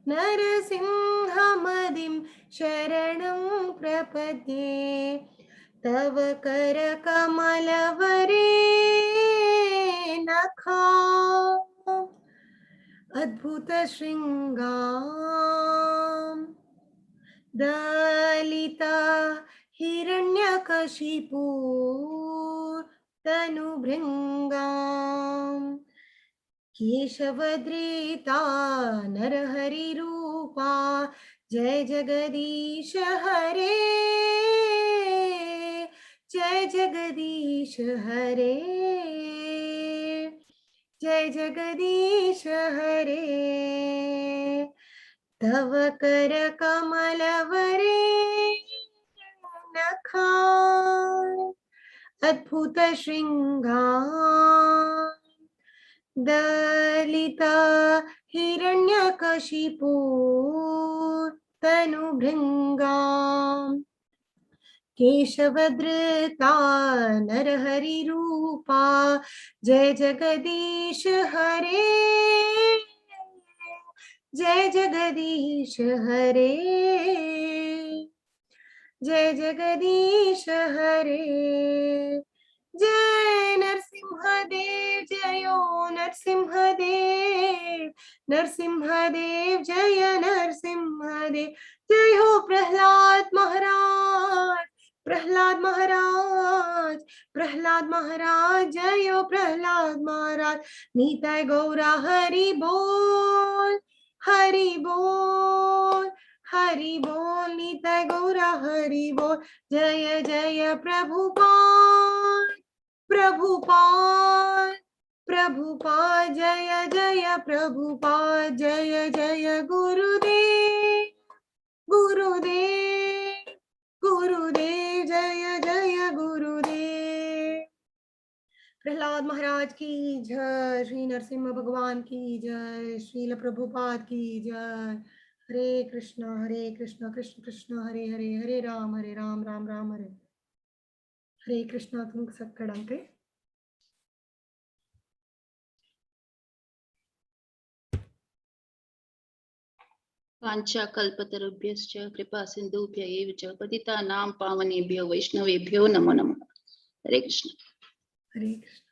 नरसिंहमदिं शरणं प्रपद्ये. तव करकमलवरे नखा अद्भुत शृंगां दलिता हिरण्यकशिपू तनुभृंगां केशवद्रेता नरहरिरूपा जय जगदीश हरे जय जगदीश हरे जय जगदीश हरे. तव कर कमलवरे नखा अद्भुत शृंगा दलिता हिरण्यकशिपू तनुभृंगा केशवधृता नरहरिरूपा जय जगदीश हरे जय जगदीश हरे जय जगदीश हरे. जय नरसिंहदेव जयो नरसिंहदेव नरसिंहदेव जय नरसिंहदेव. जय हो प्रहलाद महाराज प्रहलाद महाराज प्रहलाद महाराज जय हो प्रहलाद महाराज. नीताय गौरा हरि बोल हरि बोल हरि बोल. नीताय गौरा हरि बोल. जय जय प्रभुपाद प्रभुपाद प्रभुपाद जय जय प्रभुपाद जय जय गुरुदेव गुरुदेव गुरुदेव जय जय गुरुदेव. प्रहलाद महाराज की जय, श्री नरसिंह भगवान की जय, श्रील प्रभुपाद की जय. हरे कृष्णा कृष्ण कृष्ण हरे हरे, हरे राम राम राम हरे. हरे कृष्णा. तुम सक्कडांते वाञ्छा कल्पतरुभ्यश्च कृपा सिन्धुभ्य एव च पतितानां पावनेभ्यो वैष्णवेभ्यो नमो नमः. हरे कृष्ण. हरे कृष्ण.